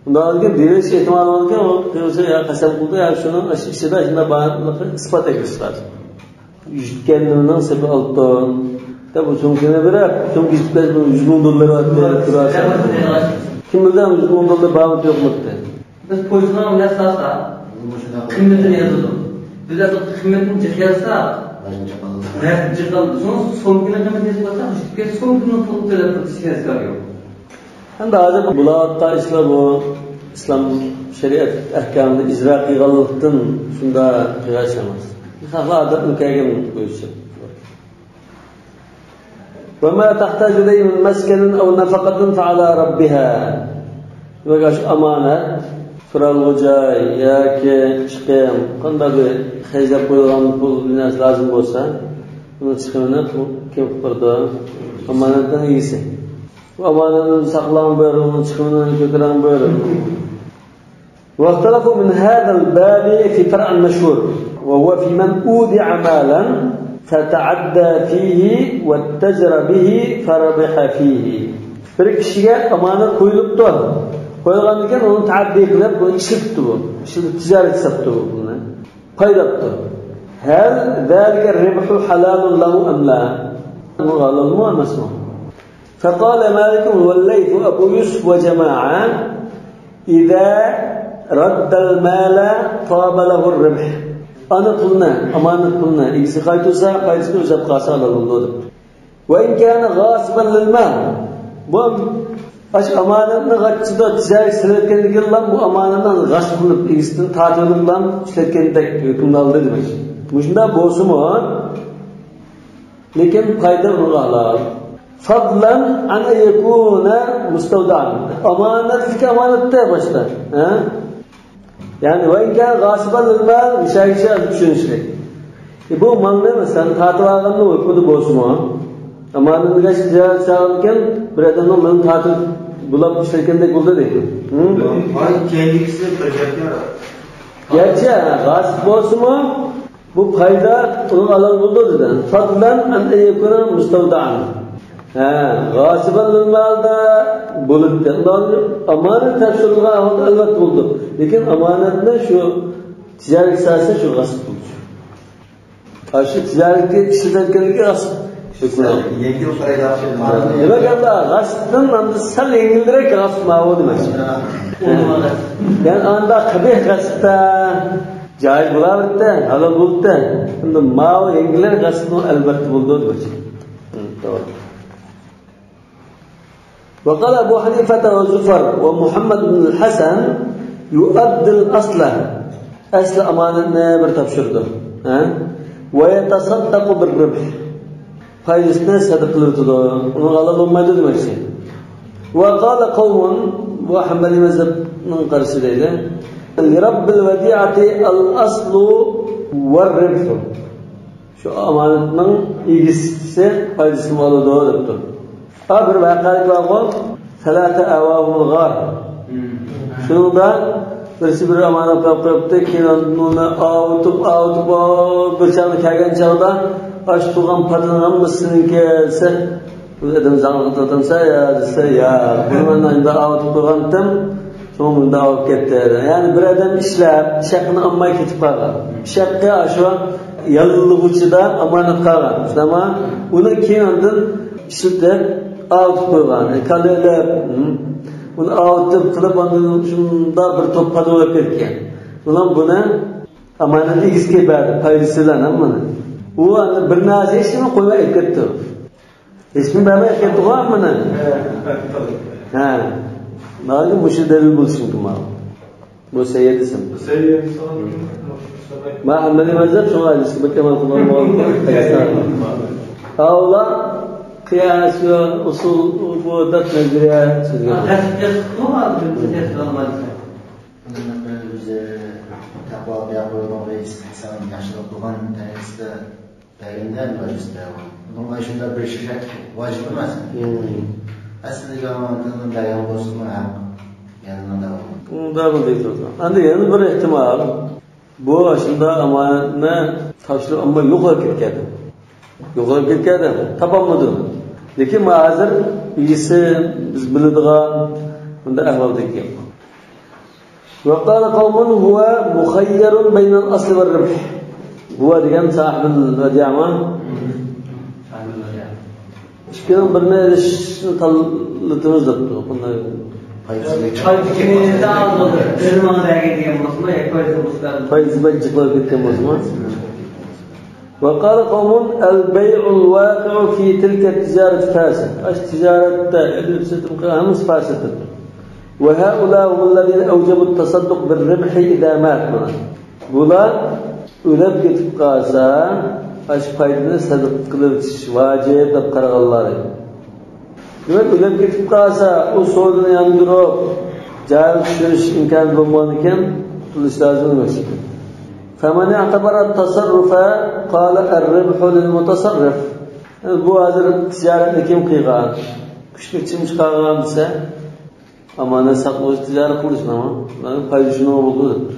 مۇنداق دېيىۋېلىش ئېھتىمالى باركەن، ئۇ قىلسا يا قەسەم قىلدى يا شۇنىڭ ئىچىدە شۇنداق بارلىقى ئىسپات ئەكىلىش لازىم. يۈز كەللىنىڭ سېپى ئالتۇن دەپ، بۇ سومكىنى بېرىپ، سومكا يۈز مىڭ دوللار بار دەپ تۇرارسەن. كىم بىلدى يۈز مىڭ دوللار بارمۇ يوقمۇ دەپ؟ بىز پوچتىغا نەرسە ئالساق، قىممىتىنى يازىدۇ. بىز ھازىر قىممىتىنى جىق يازساق، نەرسە جىق قالىدۇ. شۇڭا سومكىنىڭ قىممىتىنى يېزىپ قويساق، سومكىنىڭ پۇلىنى تۆلەپ تۇرۇش ھېچ نەرسە يوق. ئەمدى ھازىر بولۇۋاتقان ئىشلار بۇ ئىسلام شەرىئەت ئەھكامىنى ئىجرا قىلغانلىقتىن شۇنداق قىلغان ئىش ئەمەس. ئادەتنىڭ كەلگەن بويىچە. وما تحتاج إليه من مسكن أو نفقة فعلى ربها. دېمەك، شۇ ئامانەت، تۇرالغۇ جاي ياكى چىقىم، قانداق بىر خەجلەپ قويۇلغان پۇل، بىر نەرسە لازىم بولسا، ئۇنىڭ چىقىمىنى كىم قىلىپ بېرىدۇ؟ ئامانەتنىڭ ئىگىسى. بۇ ئامانەتنى ساقلاڭ بىر، ئۇنىڭ چىقىمىنى كۆتۈرەڭ بىر. واختلفوا من هذا الباب في فرع مشهور، وهو في من أودع مالا فتعدى فيه واتجر به فربح فيه. بىر كىشىگە ئامانەت قويۇلۇپتۇ. قويۇلغاندىن كېيىن ئۇنى تەئەددى قىلىپ، بۇنى ئىشلىتىپتۇ بۇ. ئىشلىتىپ تىجارەت قىلىپتۇ بۇ پۇلنى. پايداپتۇ. هل ذلك الربح حلال له أم لا؟ بۇ ھالالمۇ ئەمەسمۇ؟ فقال مالك والليث أبو يوسف وجماعة إذا رد المال طاب له الربح. ئانا پۇلنى، ئامانەت پۇلنى ئىگىسىگە قايتۇرسا، پايدىسىنى ئۆزى ئاپ قالسا ھالال بولىدۇ دەپ. وإن كان غاصبا للمال. بۇ ئاشۇ ئامانەتنى غاچچىدا تىجارەتكە سېلىۋەتكەندىن كېيىنلا بۇ ئامانەتنى غاصب قىلىپ، ئىگىسىدىن تارتىۋېلىپلا ئىشلەتكەندەك ھۆكۈمنى ئالدى دېمەك. مۇشۇنداق بولسىمۇ، لېكىن پايدا ئۇنىڭغا ھالال. فضلا عن أن يكون مستودعا. ئامانەتلىك ئامانەتتە باشتا. ھە؟ يەنى، ۋەئىن كان غاسىبان لىل مال، مۇشۇ گەپنى چۈشىنىشلىك. ئى، بۇ مالنى مەسىلەن تارتىۋالغاننىڭ ھۆكمىدە بولسىمۇ، ئامانەتنى تىجارەت قىلىۋالغانكەن، بىر ئادەمنىڭ مېلىنى تارتىپ بۇلاپ ئىشلەتكەندەك بولدى دەيدۇ. ھە؟ ھاي، كەينىكىسى بىر گەپكە. گەرچە غاسىب بولسىمۇ، بۇ پايدا ئۇنىڭغا ھالال بولىدۇ دېدى. فضلا عن أن يكون مستودعا. ھە، غاسىبان لىل مالدا بولىدۇ. ئامانەت تاپشۇرۇلغان ھالدا ئەلۋەتتە بولىدۇ. لېكىن ئامانەتنى شۇ تىجارەت ئەساسىدا شۇ غاسىب قىلىدۇ. ھە، شۇ تىجارەتكە ئىشلىتىۋەتكەنلىكى غاسىب. يەڭگىل قارايدىغان. دېمەك، ئەمدى غاسىبتىن ئەمدى سەل يەڭگىلرەك غاسىب ماۋۇ دېمەكچى. يەنى ئاندا قەبىھ غاسىبتا جايىز بولاۋېرىدۇ، ھالال بولىدۇ. ئەمدى ماۋۇ يەڭگىلرەك غاسىبمۇ ئەلۋەتتە بولىدۇ دېمەكچى. توغرا. وقال أبو حنيفة وزفر ومحمد بن الحسن يؤدي الأصل. ئەسلى ئامانەتنى بىر تاپشۇرىدۇ. ھە؟ ويتصدق بالربح. پايدىسىنى سەدىقە قىلىۋېتىدۇ. ئۇنىڭغا ھالال بولمايدۇ دېمەكچى. وقال قوم، بۇ ھەمبەلىي مەزھەپنىڭ قارىشى دەيدۇ. لرب الوديعة الأصل والربح. شۇ ئامانەتنىڭ ئىگىسى پايدىسىنى ئالىدۇ دەپتۇ. ھە، بىر ۋەقەلىك بارغۇ، فلا تآووهم الغار. شۇنىڭدا بىرسى بىر ئامانەت قويۇپ قويۇپتۇ، كېيىن ئۇنى ئاۋۇتۇپ، ئاۋۇتۇپ، ئاۋۇتۇپ، بىر چاغدا كەلگەن چاغدا، ئاشۇ تۇرغان پادىنىڭ ھەممىسى سېنىڭكى دېسە، بۇ ئادەم زاڭلىق قىلىۋاتامسەن يا دېسە، ياق، بۇنى مەن ئەمدى ئاۋۇتۇپ قويغانتىم، شۇڭا مۇنداق بولۇپ كەتتى. يەنى بىر ئادەم ئىشلەپ، ئىش ھەققىنى ئالماي كېتىپ قالغان. ئىش ھەققى ئاشۇ ياللىغۇچىدا ئامانەت قالغان. شۇنداقمۇ؟ ئۇنى كېيىن ئاندىن ئىشلىتىپ، ئاۋۇتۇپ قويغان. كالا ئېلىپ، ھىم، ئۇنى ئاۋۇتۇپ قىلىپ، ئاندىن شۇنداق بىر توپ پادا بولۇپ كەتكەن. ئۇلار بۇنى ئامانەت ئىگىسىگە بەردى، پايدىسى بىلەن ھەممىنى. ئۇ ئەمدى بىر نەرسە ھېچنېمە قويماي ئەكەپتۇ. ھېچنېمە بەرمەي ئەكەپتىغۇ ھەممىنى. ھە. مانا مۇشۇ دەلىل بولۇشى مۇمكىن مانا. بۇ سەييىد دېسەم. مانا ھەممىنى مەزھەپ شۇڭا ھەدىسكە بەك ئەمەل قىلغان بولغان. ھە، ئۇلار قىياس، ئۇسۇل، بۇ دەپ نەزەرىيە سۆزگە. ئۆزى تەقۋا بىيا قويغان ۋە ئىستىھسان ياخشىلىق قىلغان تەرىقىسىدە بەرگەندە ۋاجىب دەۋا. بۇنىڭغا شۇنداق بىر شەرت ۋاجىب ئەمەس. ئەسلىدىكى ئامانەتنى بەرگەن بولسىمۇ ھەق يەنىلا داۋام. ئۇنداق دەيدۇ. ئەمدى يەنە بىر ئېھتىمال. بۇ ئاشۇنداق ئامانەتنى تاپشۇرۇپ ئەمما يوقاپ كەتكەن. يوقاپ كەتكەن، تاپالمىدىم. لېكىن ما ھازىر ئىگىسى بىز بىلىدىغان بۇنداق ئەھۋالدىكى گەپ. وقال قوم هو مخير بين الأصل والربح. ھۇۋا دېگەن ساھىبۇل ۋەدىئەمۇ؟ ئىككىنىڭ بىرىنى ئېلىشنى تاللىتىمىز دەپتۇ. بۇنداق پايدىسى بەك جىقلاپ كەتكەن بولسىمۇ، ياكى پايدىسى بولسىمۇ؟ وقال قوم البيع الواقع في تلك التجارة فاسد. ئاشۇ تىجارەتتە ئېلىپ سېتىم قىلغان ھەممىسى پاسىد. وهؤلاء هم الذين أوجبوا التصدق بالربح إذا مات. بۇلار ئۆلۈپ كېتىپ قالسا، ئاشۇ پايدىنى سەدىقە قىلىۋېتىش ۋاجىپ دەپ قارىغانلار. دېمەك، ئۆلۈپ كېتىپ قالسا، ئۇ سودىنى ياندۇرۇپ، جايىغا چۈشۈرۈش ئىمكانى بولمىغاندىكىن، تولۇش لازىم ئەمەس. فمن اعتبر التصرف قال الربح للمتصرف. بۇ ھازىر تىجارەتنى كىم قىلغان؟ كۈچلۈك كىم چىقارغان دېسە، ئامانەت ساقلىغۇچى تىجارەت قىلىشنىڭ پايدىسى شۇنىڭغا بولىدۇ دەپتۇ.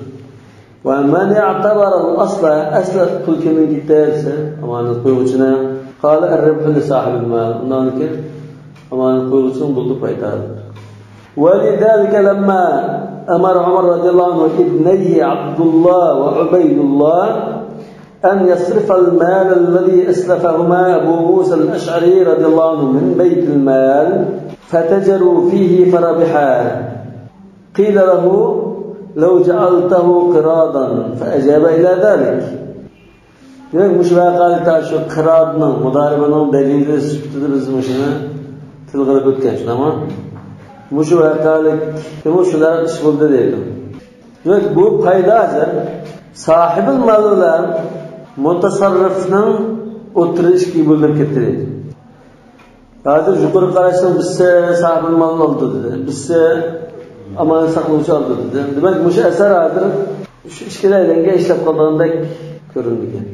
ومن اعتبر الأصل، ئەسلى پۇل كىمنىڭكى دېسە، ئامانەت قويغۇچىنىڭ، قال الربح لصاحب المال، ئۇنداق كېيىن ئامانەت قويغۇچىنىڭ بولىدۇ پايدا. ولذلك لما أمر عمر رضي الله عنه ابنيه عبد الله وعبيد الله أن يصرف المال الذي أسلفهما أبو موسى الأشعري رضي الله عنه من بيت المال فتجروا فيه فربحا. قيل له: لو جعلته قراضا، فأجاب إلى ذلك. دېمەك، مۇشۇ ۋەقەلىكتە شۇ قىرادنىڭ، مۇدارىبىنىڭ دەلىلى سۈپىتىدە بىز مۇشۇنى تىلغا ئېلىپ ئۆتكەن، شۇنداقمۇ؟ مۇشۇ ۋەقەلىكتىمۇ شۇنداق ئىش بولدى دەيدۇ. دېمەك، بۇ پايدا ھازىر ساھىبىل مال بىلەن مۇتەسەررىپنىڭ ئوتتۇرا ئىككىگە بۆلۈنۈپ كەتتى دەيدۇ. ھازىر يۇقىرى قاراشنىڭ بىرسى ساھىبىل مالنى ئالدى دېدى، بىرسى ئامانەت ساقلىغۇچى ئالدىدا. دېمەك، مۇشۇ ئەسەر ھازىر شۇ ئىككىلەيلەنگە ئىشلەپ قالىدىغاندەك كۆرۈنىدىكەن.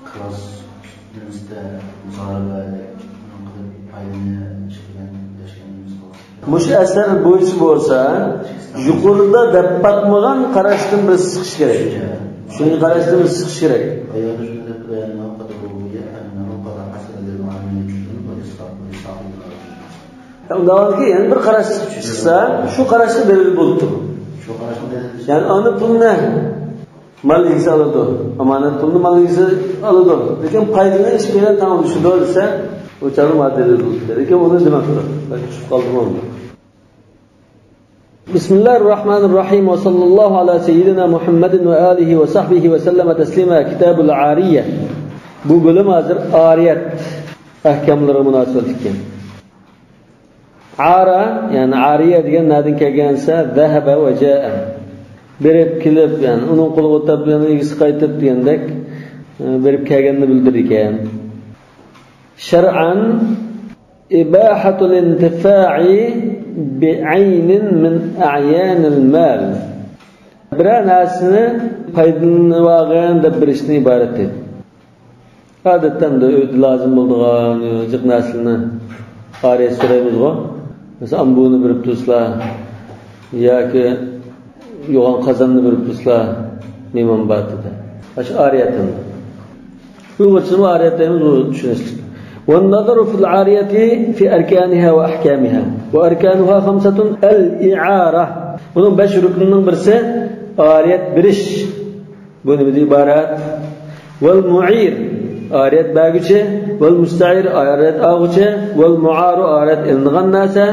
قىياس ئۈستىمىزدە مۇزارىبە، ئۇنىڭ قىلىپ پايدىنى چىقىرغان دەشكەنىمىز بار. مۇشۇ ئەسەر بويىچە بولسا، يۇقىرىدا دەپ باقمىغان قاراشتىن بىرسى چىقىشى كېرەك. شۇنىڭ قاراشتىن بىرسى چىقىشى كېرەك. ئۇنداق كېيىن يەنە بىر قاراش چىقسا، شۇ قاراشقا دەلىل بولۇپ تۇرىدۇ. شۇ قاراشنى دەلىل. يەنى ئانا پۇلنى مال ئىگىسى ئالىدۇ، ئامانەت پۇلنى مال ئىگىسى ئالىدۇ. لېكىن پايدىنى ئىككىيلەن تەڭ ئۈلۈشىدۇ دېسە، ئۇ چاغدا مانا دەلىل بولۇپ كېتىدۇ. لېكىن ئۇنى دېمەك كېرەك. بەلكى چۈشۈپ قالدىمۇ. بسم الله الرحمن الرحيم، وصلى الله على سيدنا محمد وآله وصحبه وسلم تسليما. كتاب العارية. بۇ بۆلۈم ھازىر ئارىيەت ئەھكاملىرىغا مۇناسىۋەتلىك ئىكەن. ئارا، يەنى ئارىيە دېگەن نەدىن كەلگەن دېسە، ذهب وجاء. بېرىپ، كېلىپ، يەنى ئۇنىڭ قولىغا ئۆتۈپ، يەنە ئىگىسى قايتىپ دېگەندەك، ئە، بېرىپ كەلگەننى بىلدۈرىدىكەن. شەرئەن، إباحة الانتفاع بعين من أعيان المال. بىرەر نەرسىنى پايدىلىنىۋالغىن دەپ بېرىشتىن ئىبارەت دەيدۇ. ئادەتتە ئەمدى ئۆيدە لازىم بولىدىغان جىق نەرسىلەرنى ئارىيەت سورايمىزغۇ. مەسىلەن، ئامبۇرنى بېرىپ تۇرسىلا ياكى يوغان قازاننى بېرىپ تۇرسىلا مېھمان باتىدە. ئاشۇ ئارىيەت ئەمدى. ئۇيغۇرچىمۇ ئارىيەت دەيمىز، بۇ چۈشىنىشلىك. والنظر في العارية في أركانها وأحكامها. وأركانها خمسة. الإعارة. بۇنىڭ بەش رۇكنىنىڭ بىرسى ئارىيەت بېرىش. بۇ نېمىدىن ئىبارەت؟ والمعير، ئارىيەت بەرگۈچى، والمستعير، ئارىيەت ئالغۇچى، والمعار، ئارىيەت ئېلىنغان نەرسە،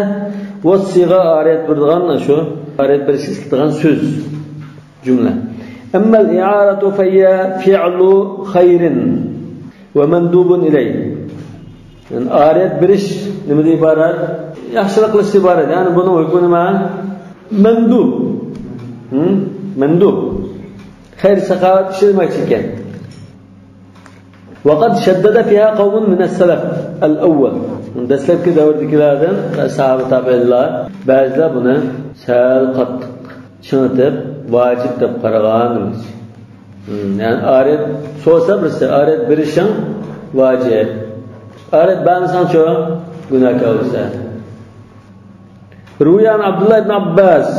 والصيغة، ئارىيەت بېرىدىغان، شۇ ئارىيەت بېرىشكە ئىشلىتىدىغان سۆز، جۈملە. أما الإعارة فهي فعل خير ومندوب إليه. يەنى ئارىيەت بېرىش نېمىدىن ئىبارەت؟ ياخشىلىق قىلىشتىن ئىبارەت. يەنى بۇنىڭ ھۆكمى نېمە؟ مەندۇب. ھە؟ مەندۇب. خەير ساخاۋەت ئىشى دېمەكچى ئىكەن. وقد شدد فيها قوم من السلف الأول. دەسلەپكى دەۋردىكىلەردىن ساھابە تابىئىنلار بەزىلەر بۇنى سەل قاتتىق چىڭىتىپ، ۋاجىپ دەپ قارىغان دېمەكچى. ھە، يەنى ئارىيەت سورىسا بىرسى، ئارىيەت بېرىشىڭ ۋاجىپ. ئارىيەت بەرمىسەڭچۇ، گۇناھكار بولىسەن. روي عن عبد الله بن عباس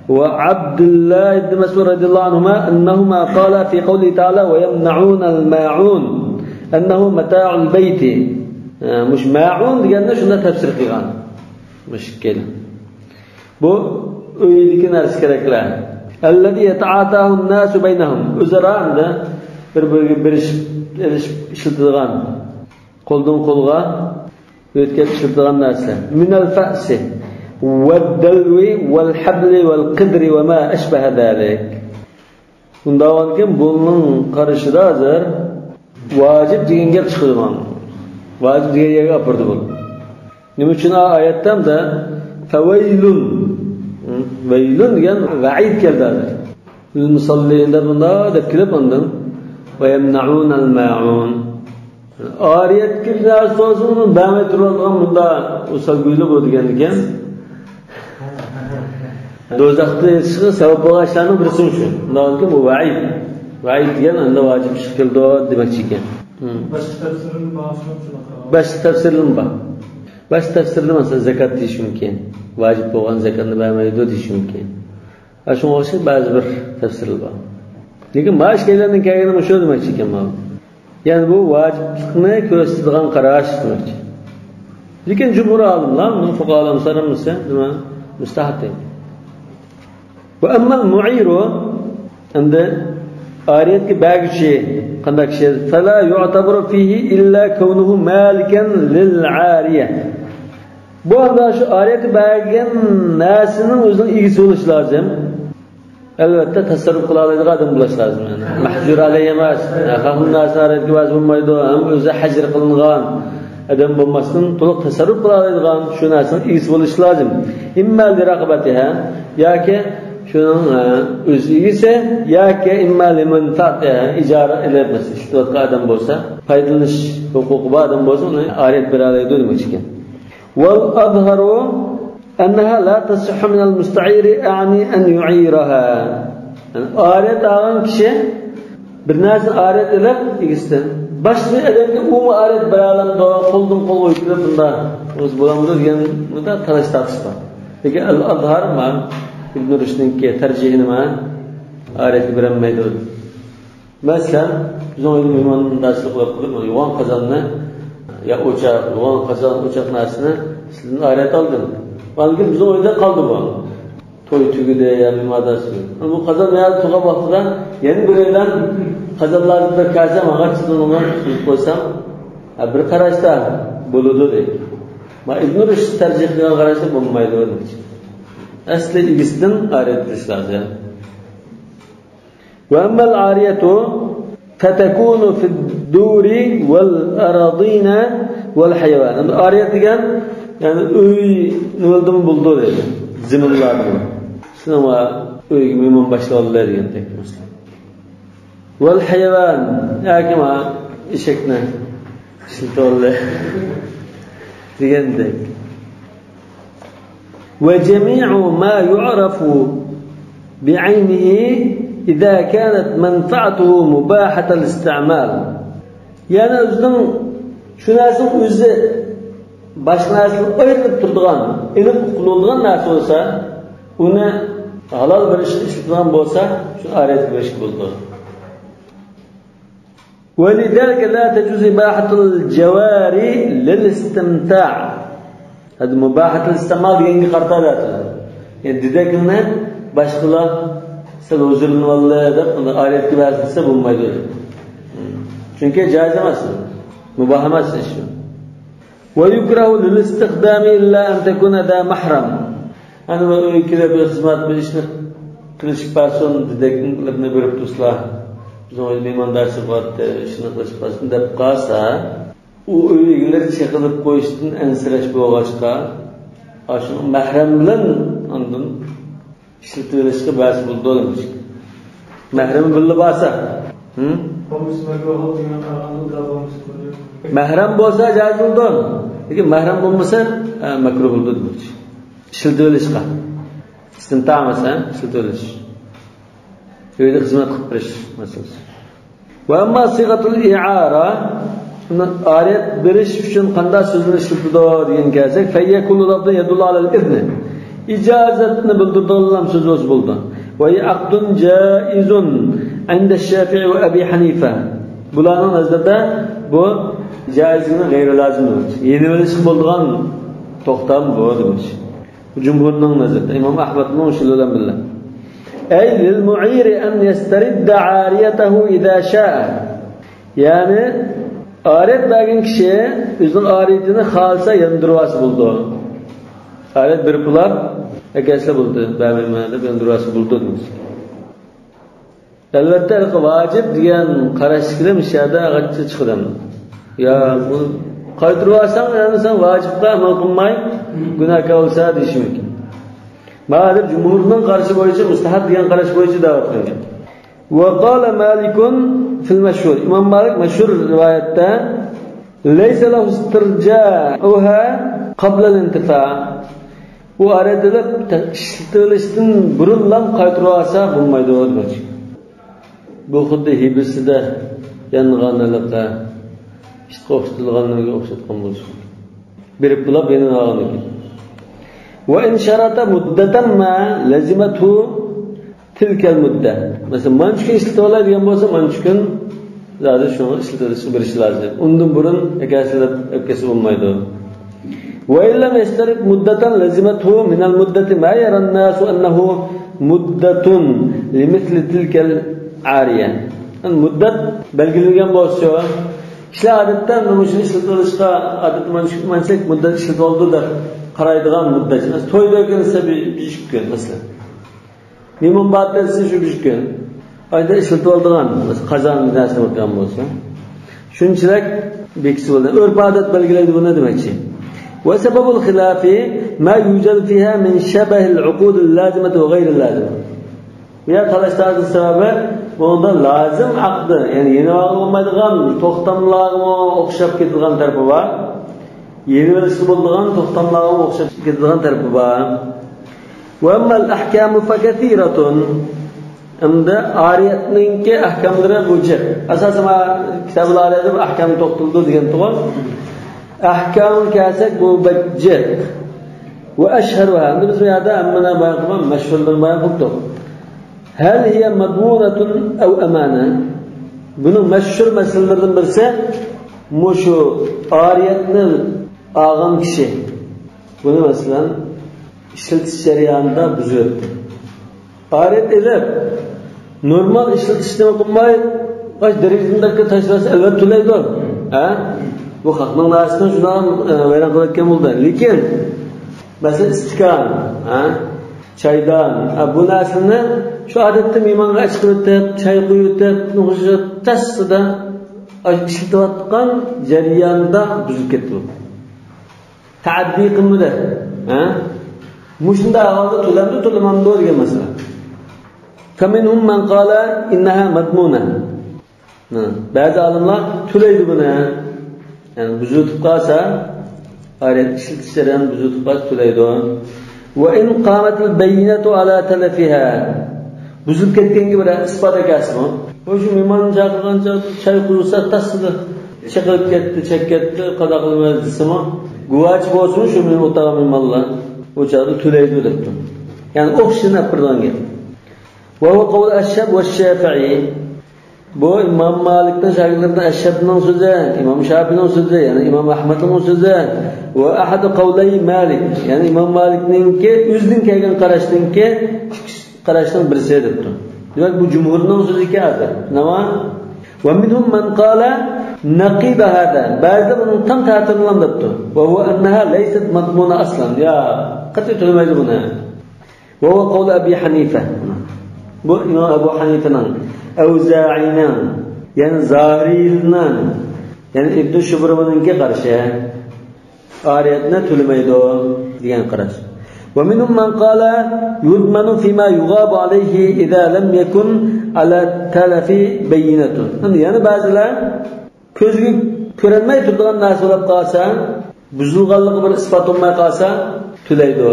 وعبد الله بن مسعود رضي الله عنهما أنهما قالا في قوله تعالى: ويمنعون الماعون، أنه متاع البيت. ھە، مۇشۇ مائۇن دېگەننى شۇنداق تەپسىر قىلغان. مۇشۇ ئىككىلى. بۇ ئۆيدىكى نەرسە كېرەكلەر. الذي يتعاطاه الناس بينهم. ئۆزئارا ئەمدى بىر-بىرىگە بېرىشىپ، ئېلىشىپ ئىشلىتىدىغان، قولدىن قولغا ئۆتكەپ ئىشلىتىدىغان نەرسە. من الفأس والدلو والحبل والقدر وما أشبه ذلك. ئۇنداق بولغاندىكىن بۇنىڭ قارىشىدا ھازىر ۋاجىپ دېگەن گەپ چىقىدۇ مانا. ۋاجىپ دېگەن يەرگە ئاپىرىدۇ بۇ. نېمە ئۈچۈن ئايەتتە دە فەۋەيلۇن، ھە؟ ۋەيلۇن دېگەن ۋەئىد كەلدى ھازىر. لىلمۇسەللىن دەپ بۇنداق دەپ كېلىپ ئاندىن ۋەيەمنەئۇنەل مائۇن. ئارىيەتكە نەرسە سورىسا ئۇنى بەرمەي تۇرىدىغان بۇنداق ئوسالگۈيلەر بۇ دېگەندىكىن. دوزاختا يېتىشىغا سەۋەب بولغان ئىشلارنىڭ بىرسى شۇ. ئۇنداق بۇ ۋەئىد. ۋەئىد دېگەن ئەمدى ۋاجىپ ئىش قىلىدۇ دېمەكچى ئىكەن. ھىم. باشقا تەپسىرلىرىمۇ بار شۇنىڭ ئۈچۈن ئاتالغان. باشقا تەپسىرلىرىمۇ بار. باشقا تەپسىرلىرىمۇ مەسىلەن زاكات دېيىشى مۇمكىن. ۋاجىپ بولغان زاكاتنى بەرمەيدۇ دېيىشى مۇمكىن. ھە، شۇڭا ئوخشاش بەزى بىر تەپسىرلەر بار. لېكىن ما ئىككىيلەننىڭ كەلگىنى مۇشۇ دېمەكچى ئىكەن ماۋۇ. يەنى بۇ ۋاجىپلىقنى كۆرسىتىدىغان قاراش دېمەكچى. لېكىن جۇمھۇر ئالىملار، بۇنىڭ فۇقاھالار ھەممىسى نېمە؟ مۇستەھەب دەيدۇ. ۋە ئەممەل مۇئىرۇ، ئەمدى ئارىيەتكە بەرگۈچى قانداق كىشى؟ فەلا يۇئتەبەرۇ فىھى ئىللا كەۋنۇھۇ مالىكەن لىل ئارىيە. بۇ ھالدا شۇ ئارىيەتكە بەرگەن نەرسىنىڭ ئۆزىنىڭ ئىگىسى بولۇشى لازىم. ئەلۋەتتە، تەسەررۇپ قىلالايدىغان ئادەم بولۇش لازىم، يەنى. مەھجۇر ئەلەيھى ئەمەس. خەلقنىڭ نەرسىسىنى ئارىيەتكە بەرسە بولمايدۇ. ھەم ئۆزى ھەجىر قىلىنغان ئادەم بولماستىن، تولۇق تەسەررۇپ قىلالايدىغان شۇ نەرسىنىڭ ئىگىسى بولۇشى لازىم. ئىمما لىرەغبەتىھا، ياكى شۇنىڭ، ئە، ئۆز ئىگىسى، ياكى ئىمما لىمەنفەئەتىھا، ئىجارە ئېلىپ، مەسىلەن، ئىشلىتىۋاتقان ئادەم بولسا، پايدىلىنىش ھوقۇقى بار ئادەم بولسا، ئۇنى ئارىيەت بېرەلەيدۇ دېمەكچى ئىكەن. ۋەل ئەزھەرۇ أنها لا تصح من المستعير، أعني أن يعيرها. يەنى ئارىيەت ئالغان كىشى بىر نەرسىنى ئارىيەت ئېلىپ ئىگىسىدىن، باشقا بىر ئادەمگە ئۇمۇ ئارىيەت بېرەلەمدۇ، قولدىن قولغا ئۆتكۈزۈپ بۇنداق ئۆزى بولامدۇ دېگەن بۇنداق تالاش تارتىش بار. لېكىن ئەل ئازھار ما ئىبن رۇشدنىڭكى تەرجىھىنى ما ئارىيەتكە بېرەلمەيدۇ. مەسىلەن، بىزنىڭ ئۆيدە مېھماندارچىلىق قىلىپ، قىلىپ، يۇغان قازاننى، يا ئوچاق، يۇغان قازان، ئوچاق نەرسىنى سىزدىن ئارىيەت ئالدىم. ئاندىن كېيىن بىزنىڭ ئۆيدە قالدى بۇ. توي تۈگىدى يا مېھماندارچىلىق. بۇ قازان يەنە تۇرغان ۋاقتىدا يەنە بىرەيلەن قازانلارنى بىر كەلسە، ماڭا سىزدىن ئۇنى سۈزۈپ قويسام، ھە، بىر قاراشتا بولىدۇ دەيدۇ. ما ئىبن رۇشد تەرجىھ قىلغان قاراشتا بولمايدۇ دېمەكچى. ئەسلى ئىگىسىدىن ئارىيەت قىلىش لازىم. وأما العارية فتكون في الدور والأراضين والحيوان. ئارىيەت دېگەن، يەنى ئۆي نېمىلەردىمۇ بولىدۇ دەيدۇ. زېمىنلاردىمۇ. شۇنىڭغا ئۆيگە مېھمان باشلاۋالدى دېگەندەك مەسىلەن. والحيوان، ياكى ما ئېشەكنى ئىشلىتىۋالدى دېگەندەك. وجميع ما يعرف بعينه إذا كانت منفعته مباحة الاستعمال. يەنى ئۆزىنىڭ شۇ نەرسىنىڭ ئۆزى باشقا نەرسىدىن ئايرىلىپ تۇرىدىغان، ئېنىق ئۇقۇلىدىغان نەرسە بولسا، ئۇنى ھالال بىر ئىشقا ئىشلىتىدىغان بولسا، شۇ ئارىيەتكە بېرىشكە بولىدۇ. ولذلك لا تجوز إباحة الجواري للاستمتاع. ھەدە مۇباھەتۇل ئىستىمال دېگەنگە قارىتىۋاتىدۇ. يەنى دېدەكلىنى باشقىلار سەل ھۇزۇرلىنىۋالدى دەپ ئۇنى ئارىيەتكە بەرسە بولمايدۇ. چۈنكى جائىز ئەمەس. مۇباھ ئەمەس ئىش. ويكره للاستخدام إلا أن تكون ذا محرم. ئەنە بىر ئۆيگە كېلىپ، بىر خىزمەت، بىر ئىشنى قىلىشىپ بەرسۇن، دېدەكلىرىنى بېرىپ تۇرسىلا، بىزنىڭ ئۆيدە مېھماندارچىلىق بارتتى، ئىشنى قىلىشىپ بەرسۇن دەپ قالسا، ئۇ ئۆي ئىگىلىرى چېقىلىپ قويۇشتىن ئەنسىرەش بولغاچقا، ئاشۇ مەھرەم بىلەن ئاندىن ئىشلىتىۋېلىشقا بەرسە بولىدۇ دېمەكچى. مەھرىمى بىللە بارسا. ھىم؟ مەھرەم بولسا جائىز بولىدۇ. لېكىن مەھرەم بولمىسا، ئە، مەكرۇھ بولىدۇ دېمەكچى. ئىشلىتىۋېلىشقا. ئىستىمتاع مەسىلەن، ئىشلىتىۋېلىش. ئۆيدە خىزمەت قىلىپ بېرىش مەسىلىسى. وأما صيغة الإعارة، ئارىيەت بېرىش ئۈچۈن قانداق سۆزلەرنى ئىشلىتىدۇ دېگەنگە كەلسەك، فهي كل لفظ يدل على الإذن. ئىجازەتنى بىلدۈرىدىغان سۆز بولسا بولىدۇ. وهي عقد جائز عند الشافعي وأبي حنيفة. بۇلارنىڭ نەزىرىدە بۇ جائىزلىكنىڭ غەيرىي لازىمى. يېنىۋېلىشقا بولىدىغان توختام بۇ دېمەكچى. جۇمھۇرنىڭ نەزىرىدە، ئىمام ئەھمەدمۇ شۇ بىلەن بىللە. أي للمعير أن يسترد عاريته إذا شاء. يەنى ئارىيەت بەرگەن كىشى ئۆزىنىڭ ئارىيىتىنى خالىسا ياندۇرۇۋالسا بولىدۇ. ئارىيەت بېرىپ بولار، ئەكەلسە بولىدۇ، بەرمەيمەن دەپ ياندۇرۇۋالسا بولىدۇ دېمەكچى. ئەلۋەتتە، ھېلىقى ۋاجىپ دېگەن قاراشتىكىلەر مۇشۇ يەردە غەلىتە چىقىدۇ. يا، بۇ قايتۇرۇۋالساڭ، يەنى سەن ۋاجىپقا ئەمەل قىلماي، گۇناھكار بولىسەن دېيىشى مۇمكىن. مانا دەپ جۇمھۇرنىڭ قارىشى بويىچە مۇستەھەب دېگەن قاراش بويىچە دەۋاتقان گەپ. وقال مالك في المشهور. ئىمام مالىك مەشھۇر رىۋايەتتە، ليس له استرجاعها قبل الانتفاع. ئۇ ئارىيەت ئېلىپ، ئىشلىتىۋېلىشتىن بۇرۇنلا قايتۇرۇۋالسا بولمايدۇ دېمەكچى. بۇ خۇددى ھىبىسىدە يانغان ھېلىقى ئىتقا ئوخشىتىلغانلىرىغا ئوخشاتقان بولۇشى. بېرىپ بولۇپ يەنە ئالغاندىن كېيىن. وإن شرط مدة ما لزمته تلك المدة. مەسىلەن، مانچە كۈن ئىشلىتىۋالاي دېگەن بولسا، مانچە كۈن زادى شۇنى ئىشلىتىۋېلىشقا بېرىشى لازىم. ئۇندىن بۇرۇن ئەكەلسە دەپ ئەكەلسە بولمايدۇ. وإن لم يشترط مدة لزمته من المدة ما يرى الناس أنه مدة لمثل تلك العارية. يەنى مۇددەت بەلگىلىگەن بولسىچۇ، كىشىلەر ئادەتتە مۇشۇنى ئىشلىتىۋېلىشقا، ئادەتتە مانا شۇ، مانا شۇ مۇددەت ئىشلىتىۋالىدۇ دەپ قارايدىغان مۇددەت ئەمەس. تويدا ئۆگەنسە بىر، بىر ئىككى كۈن، مەسىلەن. مېھمان بار دېسە شۇ بىر كۈن. ئايدا ئىشلىتىۋالىدىغان، قازان نەرسە بولغان بولسا. شۇنچىلىك بېكىتسە بولدى. ئۆرپ-ئادەت بەلگىلەيدۇ بۇنى دېمەكچى. وسبب الخلاف ما يوجد فيها من شبه العقود اللازمة وغير اللازمة. بۇ يەر تالاش-تارتىش سەۋەبى بۇنىڭدا لازىم ئەقدى، يەنى يېنىۋالغىلى بولمايدىغان توختاملارغىمۇ ئوخشاپ كېتىدىغان تەرىپى بار. يېلىۋېلىشقا بولىدىغان توختاملارغا ئوخشاپ كېتىدىغان تەرىپى بار. وأما الأحكام فكثيرة. ئەمدى ئارىيەتنىڭكى ئەھكاملىرى بۇ جىق. ئاساسەن، مانا كىتابۇل ئارىيەتتە بۇ ئەھكام توختىلىدۇ دېگەنتىغۇ. ئەھكامغا كەلسەك، بۇ بەك جىق. وأشهرها. ئەمدى بىز بۇ يەردە ھەممىنى بايان قىلماي، مەشھۇرلىرىنى بايان قىلدۇق. هل هي مضمونة أو أمانة؟ بۇنىڭ مەشھۇر مەسىلىلىرىدىن بىرسى مۇشۇ ئارىيەتنى ئالغان كىشى بۇنى، مەسىلەن، ئىشلىتىش جەريانىدا بۇزۇۋەتتى. ئارىيەت ئېلىپ، نورمال ئىشلىتىشنى قىلماي، باش دېرىزىدىن تاشلىسا، ئەلۋەتتە تۆلەيدۇ. ھە؟ بۇ خەقنىڭ نەرسىسىنى شۇنداق، ئە، ۋەيران قىلىۋەتكەن بولدى. لېكىن، مەسىلەن، ئىستىكان، ھە؟ چايدان، ھە، بۇ نەرسىنى شۇ ئادەتتە مېھمانغا ئەچ قىلىۋېتىپ، چاي قۇيۇۋېتىپ، تەستىدە ئىشلىتىۋاتقان جەرياندا بۇزۇپ كەتتى بۇ. تەئەددىي قىلمىدى. ھە؟ مۇشۇنداق ئەھۋالدا تۆلەمدۇ، تۆلىمەمدۇ دېگەن مەسىلە. فمنهم من قال إنها مضمونة. ھە، بەزى ئالىملار تۆلەيدۇ بۇنى. يەنى بۇزۇۋېتىپ قالسا، ئارىيەت ئىشلىتىش جەريانىدا بۇزۇۋېتىپ قالسا تۆلەيدۇ. وإن قامت البينة على تلفها. بۇزۇلۇپ كەتكەنگە بىر ئىسپات ئەكەلسىمۇ، بۇ شۇ مېھمان چاقىرغان چاغدا چاي قۇيۇلسا، تەستىدە چېقىلىپ كەتتى، چەك كەتتى، قازا قىلىمەن دېسىمۇ، گۇۋاچى بولسىمۇ شۇ مېنىڭ ئوتاغا مېھمانلار، ئۇ چاغدا تۆلەيدۇ دەپتۇ. يەنى ئوخشىشىنى ئەپ بېرىدىغان گەپ. وهو قول أشهب والشافعي. بۇ ئىمام مالىكنىڭ شاگىرتلىرىدىن ئەشھەبنىڭ سۆزى، ئىمام شاپىنىڭ سۆزى، يەنى ئىمام ئەھمەدنىڭ سۆزى. وأحد قولي مالك، يەنى ئىمام مالىكنىڭكى ئۆزىدىن كەلگەن قاراشنىڭكى، قاراشنىڭ بىرسى دەپتۇ. دېمەك، بۇ جۇمھۇرنىڭ سۆزى ئىكەن ھازىر. نېمە؟ ومنهم من قال نقيض هذا. بەزىلەر بۇنىڭ تام تەتۈرىنى دەپتۇ. وهو أنها ليست مضمونة أصلا. يا، قەتئىي تۆلىمەيدۇ بۇنى. وهو قول أبي حنيفة. بۇ ئىمام ئەبۇ ھەنىفەنىڭ، ئەۋزائىينىڭ، يەنى زاھىرىيلەرنىڭ، يەنى ئىبن شۇبرىمنىڭكى قارىشى. ئارىيەتنى تۆلىمەيدۇ دېگەن قاراش. ومنهم من قال يضمن فيما يغاب عليه إذا لم يكن على التلف بينة. يەنە بەزىلەر كۆزگە كۆرۈنمەي تۇرىدىغان نەرسە بولۇپ قالسا، بۇزۇلغانلىقى بىر ئىسپات بولماي قالسا، تۆلەيدۇ.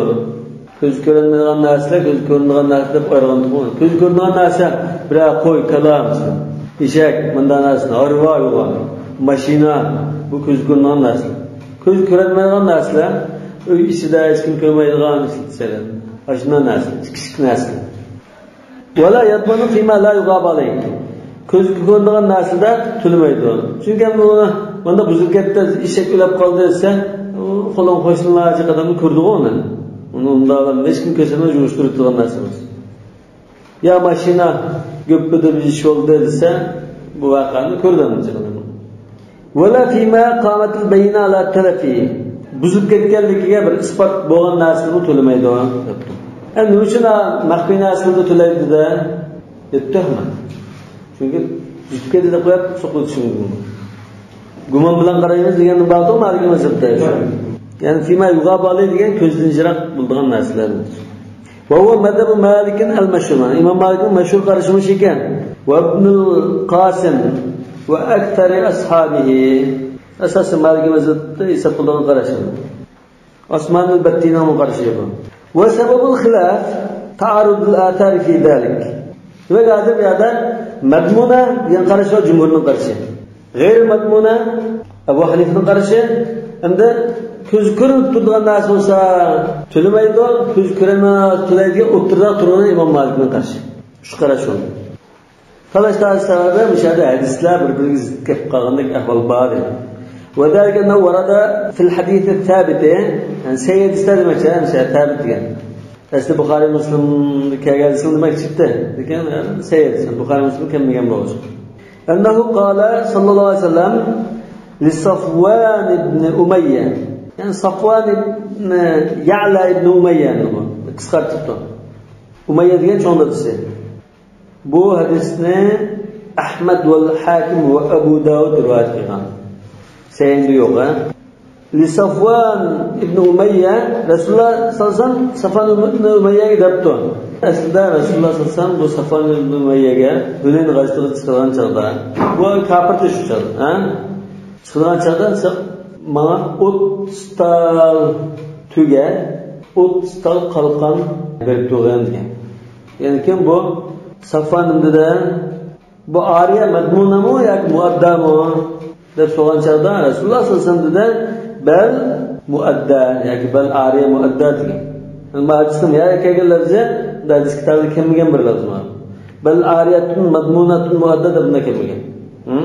كۆزگە كۆرۈنمەيدىغان نەرسىلەر، كۆزگە كۆرۈنىدىغان نەرسە دەپ ئايرىغان تۇغۇ. كۆزگە كۆرۈنىدىغان نەرسە، بىرەر قوي، كالا، مەسىلەن، ئېشەك، مۇنداق نەرسىلەر، ھارۋا، يوغان، ماشىنا، بۇ كۆزگە كۆرۈنىدىغان نەرسىلەر. كۆزگە كۆرۈنمەيدىغان نەرسىلەر، ئۆي ئىچىدە ھېچكىم كۆرمەيدىغان نەرسىلەر. ئاشۇنداق نەرسىلەر، كىچىك نەرسىلەر. ولا يضمن فيما لا يغاب عليه. كۆزگە كۆرۈنىدىغان نەرسىدە تۆلىمەيدۇ. چۈنكى ئەمدى ئۇنى مۇنداق بۇزۇلۇپ كەتتى، ئېشەك ئۆلۈپ قالدى دېسە، ئۇ قولۇڭ قوشنىلار جىق ئادەم كۆردىغۇ ئۇنى. ئۇنى ئۇنداق ئادەم ھېچكىم كۆرسە يىغىشتۇرۇپ تۇرغان نەرسە ئەمەس. يا ماشىنا گۆپپىدە بىر ئىش بولدى دېسە، بۇ ۋەقەنى كۆردى ئەمدى جىق ئادەم. ولا فيما قامت البينة على تلفه. بۇزۇلۇپ كەتكەنلىكىگە بىر ئىسپات بولغان نەرسىنىمۇ تۆلىمەيدۇ دەپتۇ. ئەمدى نېمە ئۈچۈن مەخپىي نەرسىنى تۆلەيدۇ دە؟ للتهمة. چۈنكى بۇزۇپ كەتتى دەپ قويۇپ سوقۇۋېتىشى مۇمكىن. گۇمان بىلەن قارايمىز دېگەندىن بارغۇ مالىكىي مەزھەپتە. يەنى فيما يغاب عليه دېگەن كۆزدىن يىراق بولىدىغان نەرسىلەر. وهو مذهب مالك المشهور. ئىمام مالىكنىڭ مەشھۇر قارىشى مۇشۇ ئىكەن. وابن القاسم وأكثر أصحابه. ئاساسەن مالىكىي مەزھەپتە ھېساب قىلىدىغان قاراش. ئوسمان ئەل بەتتىنىڭمۇ قارىشى بۇ. وسبب الخلاف تعارض الآثار في ذلك. دېمەك، ھازىر بۇ يەردە مەزمۇنە دېگەن قاراش بار، جۇمھۇرنىڭ قارىشى. غەيرىي مەزمۇنە، ئەبۇ ھەنىفىنىڭ قارىشى. ئەمدى كۆز كۆرۈنۈپ تۇرىدىغان نەرسە بولسا تۆلىمەيدۇ، كۆز كۆرەلمەي تۆلەيدىغان ئوتتۇرىدا تۇرغىنى ئىمام مالىكنىڭ قارىشى. شۇ قاراش بولدى. تالاش-تارتىش سەۋەبى مۇشۇ يەردە ھەدىسلەر بىر-بىرىگە زىت كېلىپ قالغاندەك ئەھۋال بار دېدى. وذلك أنه ورد في الحديث الثابت، يەنى سەھىھ ھەدىستە دېمەكچى، مۇشۇ يەردە سابىت دېگەن. ئەسلى بۇخارىي مۇسلىمدا كەلگەن ھەدىسنى دېمەكچى چىقتى. لېكىن سەھىھ ھەدىس، بۇخارىي مۇسلىم كەلمىگەن بولغاچقا. أنه قال صلى الله عليه وسلم لصفوان بن أمية. يەنى سافۋان ئىبن يەئلە ئىبن ئۇمەييەنى بۇ قىسقارتىپتۇ. ئۇمەييە دېگەن چوڭ دادىسى. بۇ ھەدىسنى ئەھمەد ۋەل ھاكىم ۋە ئەبۇ داۋۇد رىۋايەت قىلغان. سەھىھىدە يوق، ھە؟ لىسافۋان ئىبن ئۇمەييە، رەسۇلۇللا ساللاللاھۇ ئەلەيھى ۋەسەللەم سافۋان ئىبن ئۇمەييەگە دەپتۇ. ئەسلىدە رەسۇلۇللا ساللاللاھۇ ئەلەيھى ۋەسەللەم بۇ سافۋان ئىبن ئۇمەييەگە ھۈنەين غازۋىتىگە چىقىدىغان چاغدا، بۇ كاپىر شۇ چاغدا، ھە؟ چىقىدىغان چاغدا ماڭا ئوتتۇز تال تۆگە، ئوتتۇز تال قالقان بېرىپ تۇرغىن دېگەن. يەنى كىم بۇ؟ سافۋان نېمە دېدى؟ بۇ ئارىيە مەزمۇنەمۇ ياكى مۇئەددامۇ دەپ سورىغان چاغدا رەسۇلۇللاھ سەللەللاھۇ ئەلەيھى ۋەسەللەم دېدى، بەل مۇئەددا ياكى بەل ئارىيە مۇئەددا دېگەن. يەنى بۇ ھەدىستىن يەنە كەلگەن لەپزى ھەدىس كىتابىدا كەلمىگەن بىر لەپزى بار. بەل ئارىيەتۇن مەزمۇنەتۇن مۇئەددا دەپ بۇنداق كەلمىگەن. ھە؟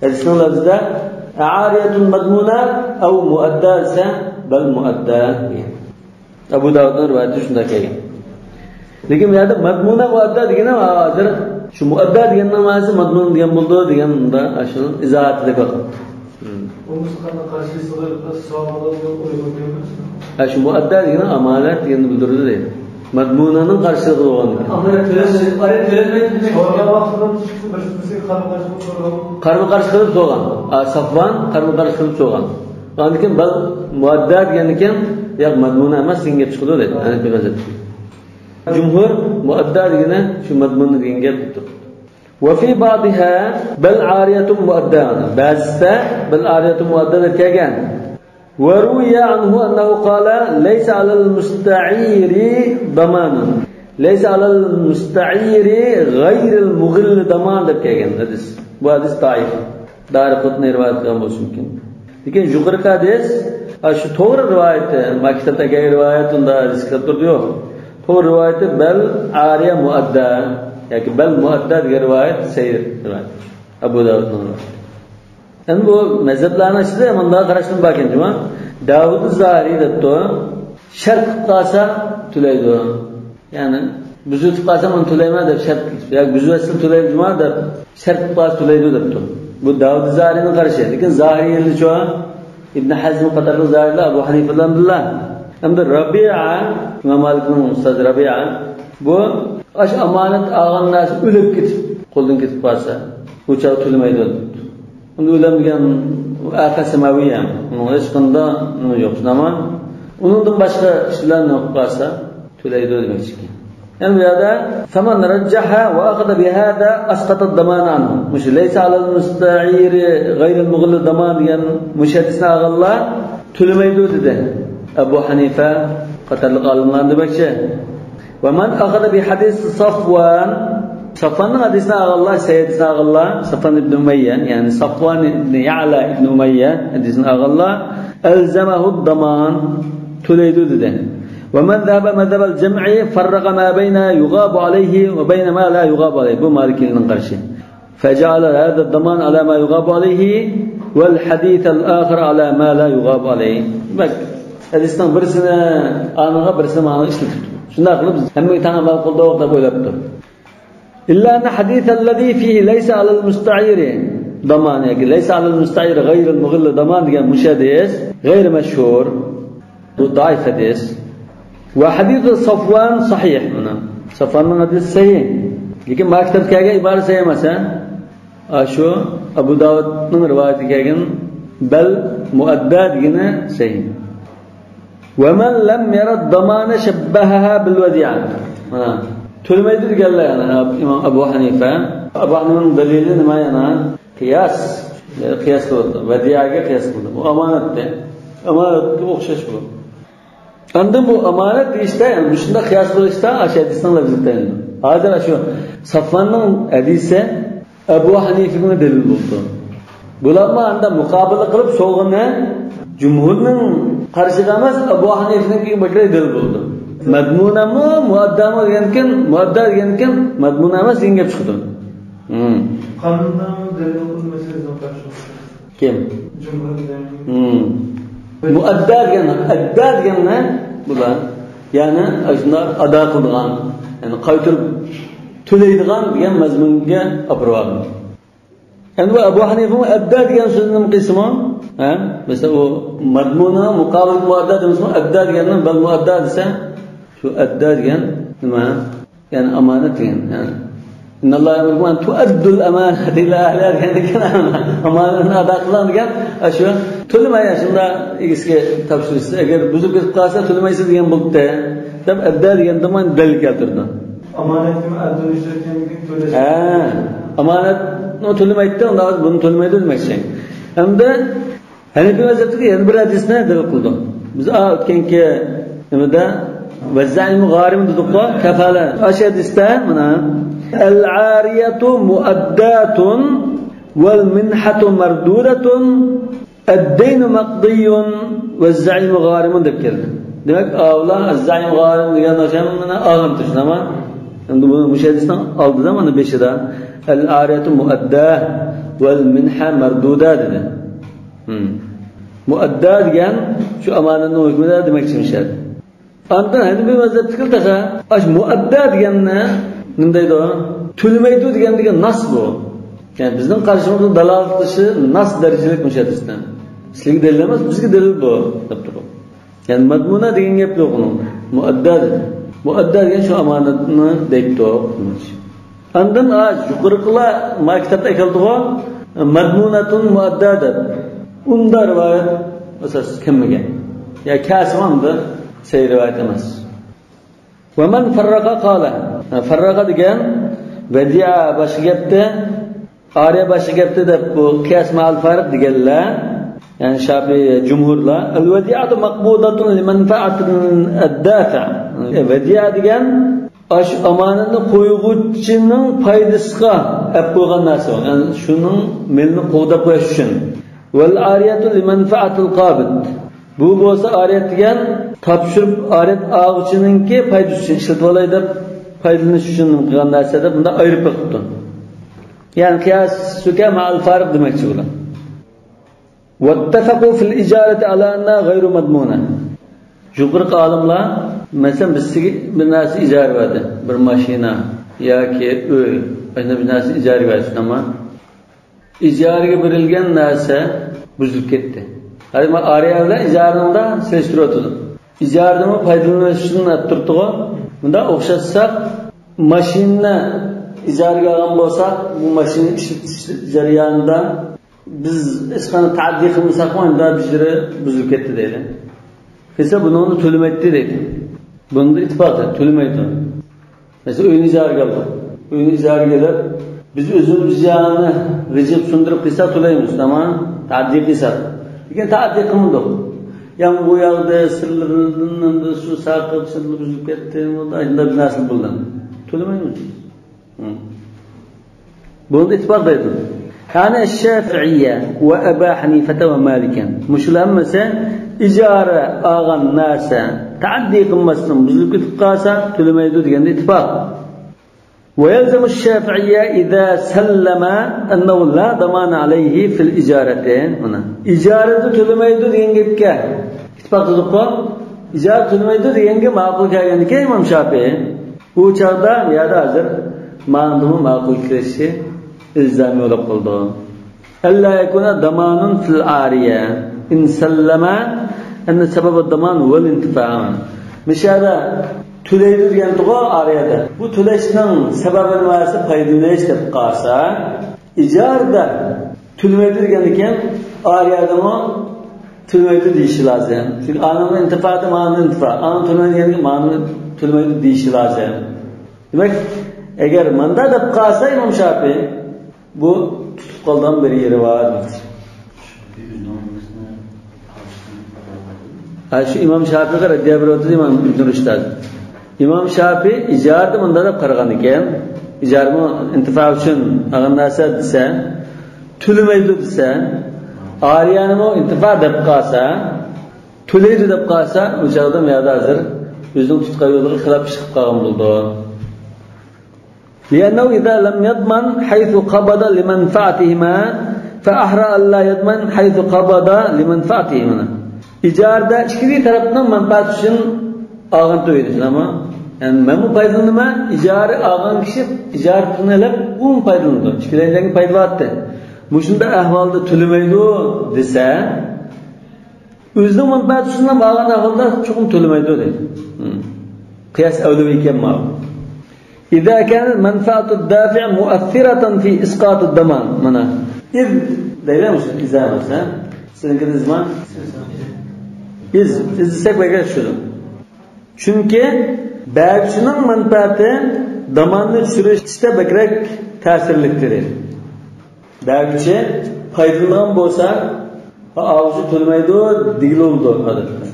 ھەدىسنىڭ لەپزىدە ئارىيەتۇن مەزمۇنە ئەۋ مۇئەددا دېسە، بەل مۇئەددا دېگەن. ئەبۇ داۋۇدنىڭ رىۋايىتىدە شۇنداق كەلگەن. لېكىن بۇ يەردە مەزمۇنە مۇئەددا دېگىنى ھازىر شۇ مۇئەددا دېگەننىڭ مەنىسى مەزمۇن دېگەن بولىدۇ دېگەن مۇنداق ئاشۇ ئىزاھاتىدا بار. بولمىسا قانداق قارشى سىغىپ، ساۋابىغا ئۇيغۇن كەلمەس؟ ھە، شۇ مۇئەددا دېگىنى ئامانەت دېگەننى بىلدۈرىدۇ دەيدۇ. مەزمۇنەنىڭ قارشىلىقى بولغان. ئامانەت تۆلەنمەيدۇ، ئامانەت تۆلەنمەيدۇ دېمەك. سورىغان ۋاقتىدا بىرسى قارىمۇ قارشى قىلىپ سورىغان. قارىمۇ قارشى قىلىپ سورىغان. ئا، سافۋان قارىمۇ قارشى قىلىپ سورىغان. ئاندىن كېيىن بەل مۇئەددا دېگەندىن كېيىن، ياق، مەزمۇنە ئەمەس دېگەن گەپ چىقىدۇ دەيدۇ ھەنەفىي مەزھەپتە. جۇمھۇر مۇئەددا دېگىنى شۇ مەزمۇنە دېگەن گەپ دەپتۇ. وفي بعضها بل عارية مؤداة. بەزىسىدە بەل ئارىيەتۇ مۇئەددا دەپ كەلگەن. وروي عنه أنه قال ليس على المستعير ضمان. ليس على المستعير غير المغل ضمان دەپ كەلگەن ھەدىس. بۇ ھەدىس زەئىپ. دارىقۇتنى رىۋايەت قىلغان بولۇشى مۇمكىن. لېكىن يۇقىرىقى ھەدىس، ئا، شۇ توغرا رىۋايىتى، ما كىتابتا كەلگەن رىۋايەت، ئۇندا ھەدىس كىتابلىرىدا يوق. توغرا رىۋايىتى بەل ئارىيە مۇئەددا ياكى بەل مۇئەددا دېگەن رىۋايەت سەھىھ رىۋايەت. ئەبۇ داۋۇدنىڭ رىۋايىتى. ئەمدى بۇ مەزھەپلەرنىڭ ئىچىدە مۇنداق قاراشلىرىمۇ باركەن جۇما. داۋۇد زاھىرىي دەپتۇ، شەرت قىلىپ قالسا تۆلەيدۇ. يەنى بۇزۇۋېتىپ قالسام ئۇنى تۆلەيمەن دەپ شەرت قىلىپ، ياكى بۇزۇۋەتسە تۆلەيدۇ جۇما دەپ شەرت قىلىپ قالسا تۆلەيدۇ دەپتۇ. بۇ داۋۇد زاھىرىينىڭ قارىشى. لېكىن زاھىرىيلىچۇ؟ ئىبن ھەزم قاتارلىق زاھىرىيلار ئەبۇ ھەنىفە بىلەن بىللە. ئەمدى رەبىئە، ئىمام مالىكنىڭ ئۇستازى رەبىئە، بۇ ئاشۇ ئامانەت ئالغان نەرسە ئۆلۈپ كېتىپ، قولدىن كېتىپ قالسا، ئۇ چاغ تۆلىمەيدۇ دەپتۇ. ئۇنى ئۆلەم دېگەن ئەخە سەمەۋىيە. ئۇنىڭ ھېچقانداق نېمە يوق. ئۇنىڭدىن باشقا ئىش بىلەن نېمە قىلىپ قالسا، تۆلەيدۇ دېمەكچىكەن. يەنى بۇ يەردە فمن رجح وأخذ بهذا أسقط الضمان عنه. مۇشۇ ليس على المستعير غير المغل ضمان دېگەن مۇشۇ ھەدىسنى ئالغانلار تۆلىمەيدۇ دېدى. ئەبۇ ھەنىفە قاتارلىق ئالىملار دېمەكچى. ومن أخذ بحديث صفوان، سافۋاننىڭ ھەدىسىنى ئالغانلار، سەھىھ ھەدىسىنى ئالغانلار، سافۋان ئىبن ئۇمەييە، يەنى سافۋان ئىبن يەئلە ئىبن ئۇمەييە ھەدىسىنى ئالغانلار، ألزمه الضمان، تۆلەيدۇ دېدى. ومن ذهب مذهب الجمع فرق ما بين يغاب عليه وبين ما لا يغاب عليه. بۇ مالىكىيلەرنىڭ قارىشى. فجعل هذا الضمان على ما يغاب عليه والحديث الآخر على ما لا يغاب عليه. دېمەك، ھەدىسنىڭ بىرسىنى ئانىغا، بىرسىنى ماڭا ئىشلىتىپتۇ. شۇنداق قىلىپ ھەممىگە تەڭ ئامال قىلدۇق دەپ ئويلاپتۇ. إلا أن الحديث الذي فيه ليس على المستعير ضمان ياكى ليس على المستعير غير المغل ضمان دېگەن مۇشۇ ھەدىس غەيرىي مەشھۇر. بۇ زەئىپ ھەدىس. وحديث صفوان صحيح. مانا سافۋاننىڭ ھەدىسى سەھىھ. لېكىن ما كىتابتا كەلگەن ئىبارە سەھىھ ئەمەس، ھە؟ ئاشۇ ئەبۇ داۋۇدنىڭ رىۋايىتىگە كەلگەن بەل مۇئەددا دېگىنى سەھىھ. ومن لم ير الضمان شبهها بالوديعة. مانا تۆلىمەيدۇ دېگەنلەر، يەنى ئىمام ئەبۇ ھەنىفە. ئەبۇ ھەنىفەنىڭ دەلىلى نېمە يەنە؟ قىياس. قىياس قىلىدۇ. ۋەدىئەگە قىياس قىلىدۇ. بۇ ئامانەتتە. ئامانەتكە ئوخشاش بۇ. ئاندىن بۇ ئامانەت دېيىشتە، يەنى مۇشۇنداق قىياس قىلىشتا ئاشۇ ھەدىسنىڭ لەپزىدە. ھازىر ئاشۇ سافۋاننىڭ ھەدىسى ئەبۇ ھەنىفىگە دەلىل بولدى. بۇلارمۇ ئاندا مۇقابىلە قىلىپ سورىغىنى جۇمھۇرنىڭ قارىشىغا ئەمەس، ئەبۇ ھەنىفىنىڭكىگە بەكرەك دەلىل بولدى. مەزمۇنەمۇ، مۇئەددامۇ دېگەنكىن، مۇئەددا دېگەنكىن، مەزمۇن ئەمەس دېگەن گەپ چىقىدۇ. ھىم. قانۇندا دەلىل قىلمىسىڭىز قارشى كىم؟ جۇمھۇر دېگەن. ھىم. مۇئەددا دېگەن، ئەددا دېگەننى بۇلار، يەنى ئاشۇنداق ئادا قىلىدىغان، يەنى قايتۇرۇپ تۆلەيدىغان دېگەن مەزمۇنگە ئاپىرىۋالدى. ئەمدى بۇ ئەبۇ ھەنىفىمۇ ئەددا دېگەن سۆزنى نېمە قىلسىمۇ، ھە؟ مەسىلەن، ئۇ مەزمۇنىنىڭ مۇقابىلى مۇئەددا دېمىسىمۇ، ئەددا دېگەننى بەل مۇئەددا دېسە، شۇ ئەددا دېگەن نېمە؟ يەنى ئامانەت دېگەن. يەنى، إن الله يأمركم أن تؤدوا الأمانات إلى أهلها دېگەندىكىن، ئامانەتنى ئادا قىلىڭ دېگەن، ئاشۇ تۆلىمەي، شۇنداق ئىگىسىگە تاپشۇرىسىز. ئەگەر بۇزۇپ كېتىپ قالسا، تۆلىمەيسىز دېگەن بولۇپتۇ دەپ، ئەددا دېگەندىن دەلىل كەلتۈردى. ئامانەتنى ئەددىن ئىشلەتكەندىن كېيىن تۆلەش. ھە، ئامانەتنى تۆلىمەيتتى، ئۇنداق بۇنى تۆلىمەيدۇ دېمەكچى. ئەمدى ھەنىفىي مەزھەپتىكى يەنە بىر ھەدىسنى دەلىل قىلدى. بىز، ئا، ئۆتكەنكى نېمىدە، «ۋەززەئىمۇ غارىمۇن» دېدۇققۇ، كاپالە. ئاشۇ ھەدىستە مانا، «ئەلئارىيەتۇ مۇئەدداتۇن ۋەلمىنھەتۇ مەردۇدەتۇن، ئەددەينۇ مەقدىييۇن ۋەززەئىمۇ غارىمۇن» دەپ كەلدى. دېمەك، ئاۋۇلار «ئەززەئىمۇ غارىمۇن» دېگەن نەرسە مانا ئالغان تۇرسىنا. ئەمدى بۇ مۇشۇ ھەدىسنىڭ ئالدىدا مانا بېشىدا، «ئەلئارىيەتۇ مۇئەددا ۋەلمىنھە مەردۇدە» دېدى. مۇئەددا دېگەن شۇ ئامانەتنىڭ ھۆكمىدە دېمەكچىمىش. ئاندىن ھەنىفىي مەزھەپتىكىلەر تېخى ئاش مۇئەددا دېگەننى نېمە دەيدۇ؟ تۆلىمەيدۇ دېگەندىكى ناس بۇ. يەنى بىزنىڭ قارىشىمىزغا دالالەت قىلىشى ناس دەرىجىلىك مۇشۇ ھەدىستىن. سىلىگە دەلىل ئەمەس، بىزگە دەلىل بۇ، دەپتۇ. يەنى مەزمۇنە دېگەن گەپ يوق ئۇنىڭ. مۇئەددا دېدى. مۇئەددا دېگەن شۇ ئامانەتنى دەيدۇ. ئاندىن، ئا، يۇقىرىقىلار ما كىتابتا ئەكەلدىغۇ، مەزمۇنەتۇن مۇئەددا دەپ. ئۇندا رىۋايەت ئاساس كەلمىگەن. يا كەلسىمۇ ئۇندا سەھىھ رىۋايەت ئەمەس. «ۋەمەن فەررەقە قالە». فەررەقە دېگەن ۋەدىئە باشقا گەپتە، ئارىيە باشقا گەپتە دەپ بۇ قىياس مەئەل فارىق دېگەنلەر، يەنى شافىئى جۇمھۇرلار، «ئەلۋەدىئەتۇ مەقبۇدەتۇن لىمەنفەئەتىن ئەددافە». ۋەدىئە دېگەن ئاشۇ ئامانەتنى قويغۇچىنىڭ پايدىسىغا ئەپ قويغان نەرسە، يەنى شۇنىڭ مېلىنى قوغداپ قويۇش ئۈچۈن. «ۋەلئارىيەتۇ لىمەنفەئەتىل قابىد». بۇ بولسا ئارىيەت دېگەن تاپشۇرۇپ ئارىيەت ئالغۇچىنىڭكى پايدىسى ئۈچۈن ئىشلىتىۋالاي دەپ، پايدىلىنىش ئۈچۈن قىلغان نەرسە دەپ بۇنداق ئايرىپ بېقىپتۇ. يەنى قىياسۇكە مەئەل فارىق دېمەكچى بۇلار. «ۋەتتەفەقۇ فىل ئىجارەتى ئالا ئەننەھا غەيرۇ مەزمۇنە». يۇقىرىقى ئالىملار، مەسىلەن، بىز سىزگە بىر نەرسە ئىجارە بەردى، بىر ماشىنا ياكى ئۆي، ئاشۇنداق بىر نەرسە ئىجارە بەردى، تامام. ئىجارىگە بېرىلگەن نەرسە بۇزۇلۇپ كەتتى. ھەر ما ئارىيە بىلەن ئىجارىنىڭدا سېلىشتۇرۇۋاتىدۇ. ئىجارىدىمۇ پايدىلىنىش ئۈچۈن ئەپ تۇرۇپتىغۇ. بۇنداق ئوخشاتساق، ماشىنىنى ئىجارىگە ئالغان بولساق، بۇ ماشىنا ئىشلىتىش جەريانىدا بىز ھېچقانداق تەئەددى قىلمىساقمۇ، ئەمدى بىر يېرى بۇزۇلۇپ كەتتى دەيلى. قىلسا بۇنىڭنى تۆلىمەيتتى دەيدۇ. بۇنىڭدا ئىتتىپاق، تۆلىمەيدۇ. مەسىلەن، ئۆينى ئىجارىگە ئالدۇق. ئۆينى ئىجارىگە ئېلىپ، بىز ئۆزىمىز ئىجارىنى غىجىپ سۇندۇرۇپ قىلساق تۆلەيمىز، تامام. تەئەددى قىلساق. لېكىن تەئەددى قىلمىدۇق. يا بۇ ياغدى، سىرلىرىدىن ئەمدى سۇ ساقىپ، سىرلىرى بۇزۇلۇپ كەتتى، ئاشۇنداق بىر نەرسە بولدى. تۆلىمەيمىز. بۇنى ئىتتىپاق دەيدۇ. كان الشافعية وأبا حنيفة ومالكا. مۇشۇلار ھەممىسى ئىجارە ئالغان نەرسە تەئەددى قىلماستىن بۇزۇلۇپ كېتىپ قالسا تۆلىمەيدۇ دېگەندە ئىتتىپاق. ويلزم الشافعية إذا سلم أنه لا ضمان عليه في الإجارة. مانا ئىجارىدە تۆلىمەيدۇ دېگەن گەپكە ئىتتىپاق قىلدۇققۇ. ئىجارە تۆلىمەيدۇ دېگەنگە ماقۇل كەلگەندىكىن ئىمام شافىئى. بۇ چاغدا يەنە ھازىر ماندىمۇ ماقۇل كېلىشى ئىلزامىي بولۇپ قالىدۇ. ألا يكون ضمان في العارية إن سلم أن سبب الضمان هو الانتفاع. مىشەدە تۆلەيدۇ دېگەنتىغۇ ئارىيەدە. بۇ تۆلەشنىڭ سەۋەبى نېمە دېسە پايدىلىنىش دەپ قالسا، ئىجارىدە تۆلىمەيدۇ دېگەندىكىن ئارىيەدىمۇ تۆلىمەيدۇ دېيىشى لازىم. چۈنكى ئانىڭنىڭ ئىنتىپائىدا مانىڭنىڭ ئىنتىپائى. ئانىڭ تۆلىمەيدۇ دېگەندىكىن مانىڭ تۆلىمەيدۇ دېيىشى لازىم. دېمەك، ئەگەر ماندا دەپ قالسا ئىمام شافىئى، بۇ تۇتۇپ قالىدىغان بىر يېرى بار. ھە، شۇ ئىمام شافىئىغا رەددىيە بېرىۋاتىدۇ ئىمام ئىبن رۇشد. ئىمام شافىئى ئىجارىدە مۇنداق دەپ قارىغان ئىكەن، ئىجارىمۇ ئىنتىفا ئۈچۈن ئالغان نەرسە دېسە، تۆلىمەيدۇ دېسە، ئارىيەنىمۇ ئىنتىفا دەپ قالسا، تۆلەيدۇ دەپ قالسا، ئۇ چاغدا مۇ يەردە ھازىر ئۆزىنىڭ تۇتقان يولىغا خىلاپ ئىش قىلىپ قالغان بولىدۇ. لأنه إذا لم يضمن حيث قبض لمنفعتهما فأحرى ألا يضمن حيث قبض لمنفعتهما. ئىجارىدە ئىككى تەرەپنىڭ مەنپەئەتى ئۈچۈن ئالغان تۆگىنى، شۇنداقمۇ؟ يەنى مەنمۇ پايدىلىنىمەن، ئىجارە ئالغان كىشى ئىجارە پۇلىنى ئېلىپ، ئۇمۇ پايدىلىنىدۇ. ئىككىلەيلەنگە پايدا بارتى. مۇشۇنداق ئەھۋالدا تۆلىمەيدۇ دېسە، ئۆزىنىڭ مەنپەئەتى ئۈچۈن ئالغان ئەھۋالدا چوقۇم تۆلىمەيدۇ دەيدۇ. قىياس ئەۋلىۋى ئىكەن ماۋۇ. إذا كانت منفعة الدافع مؤثرة في إسقاط الضمان. مانا، إذ دەيلى مۇشۇ، إذا ئەمەس، ھە؟ سىزنىڭكىدە إذ ما؟ إذ، إذ دېسەك بەكرەك چۈشىدۇ. چۈنكى بەرگۈچىنىڭ مەنپەئەتى داماننى چۈشۈرۈشتە بەكرەك تەسىرلىكتىر. بەرگۈچى پايدىلانغان بولسا، ئاۋۇشى تۆلىمەيدۇ دېگىلى بولىدۇ، ئادەتتە.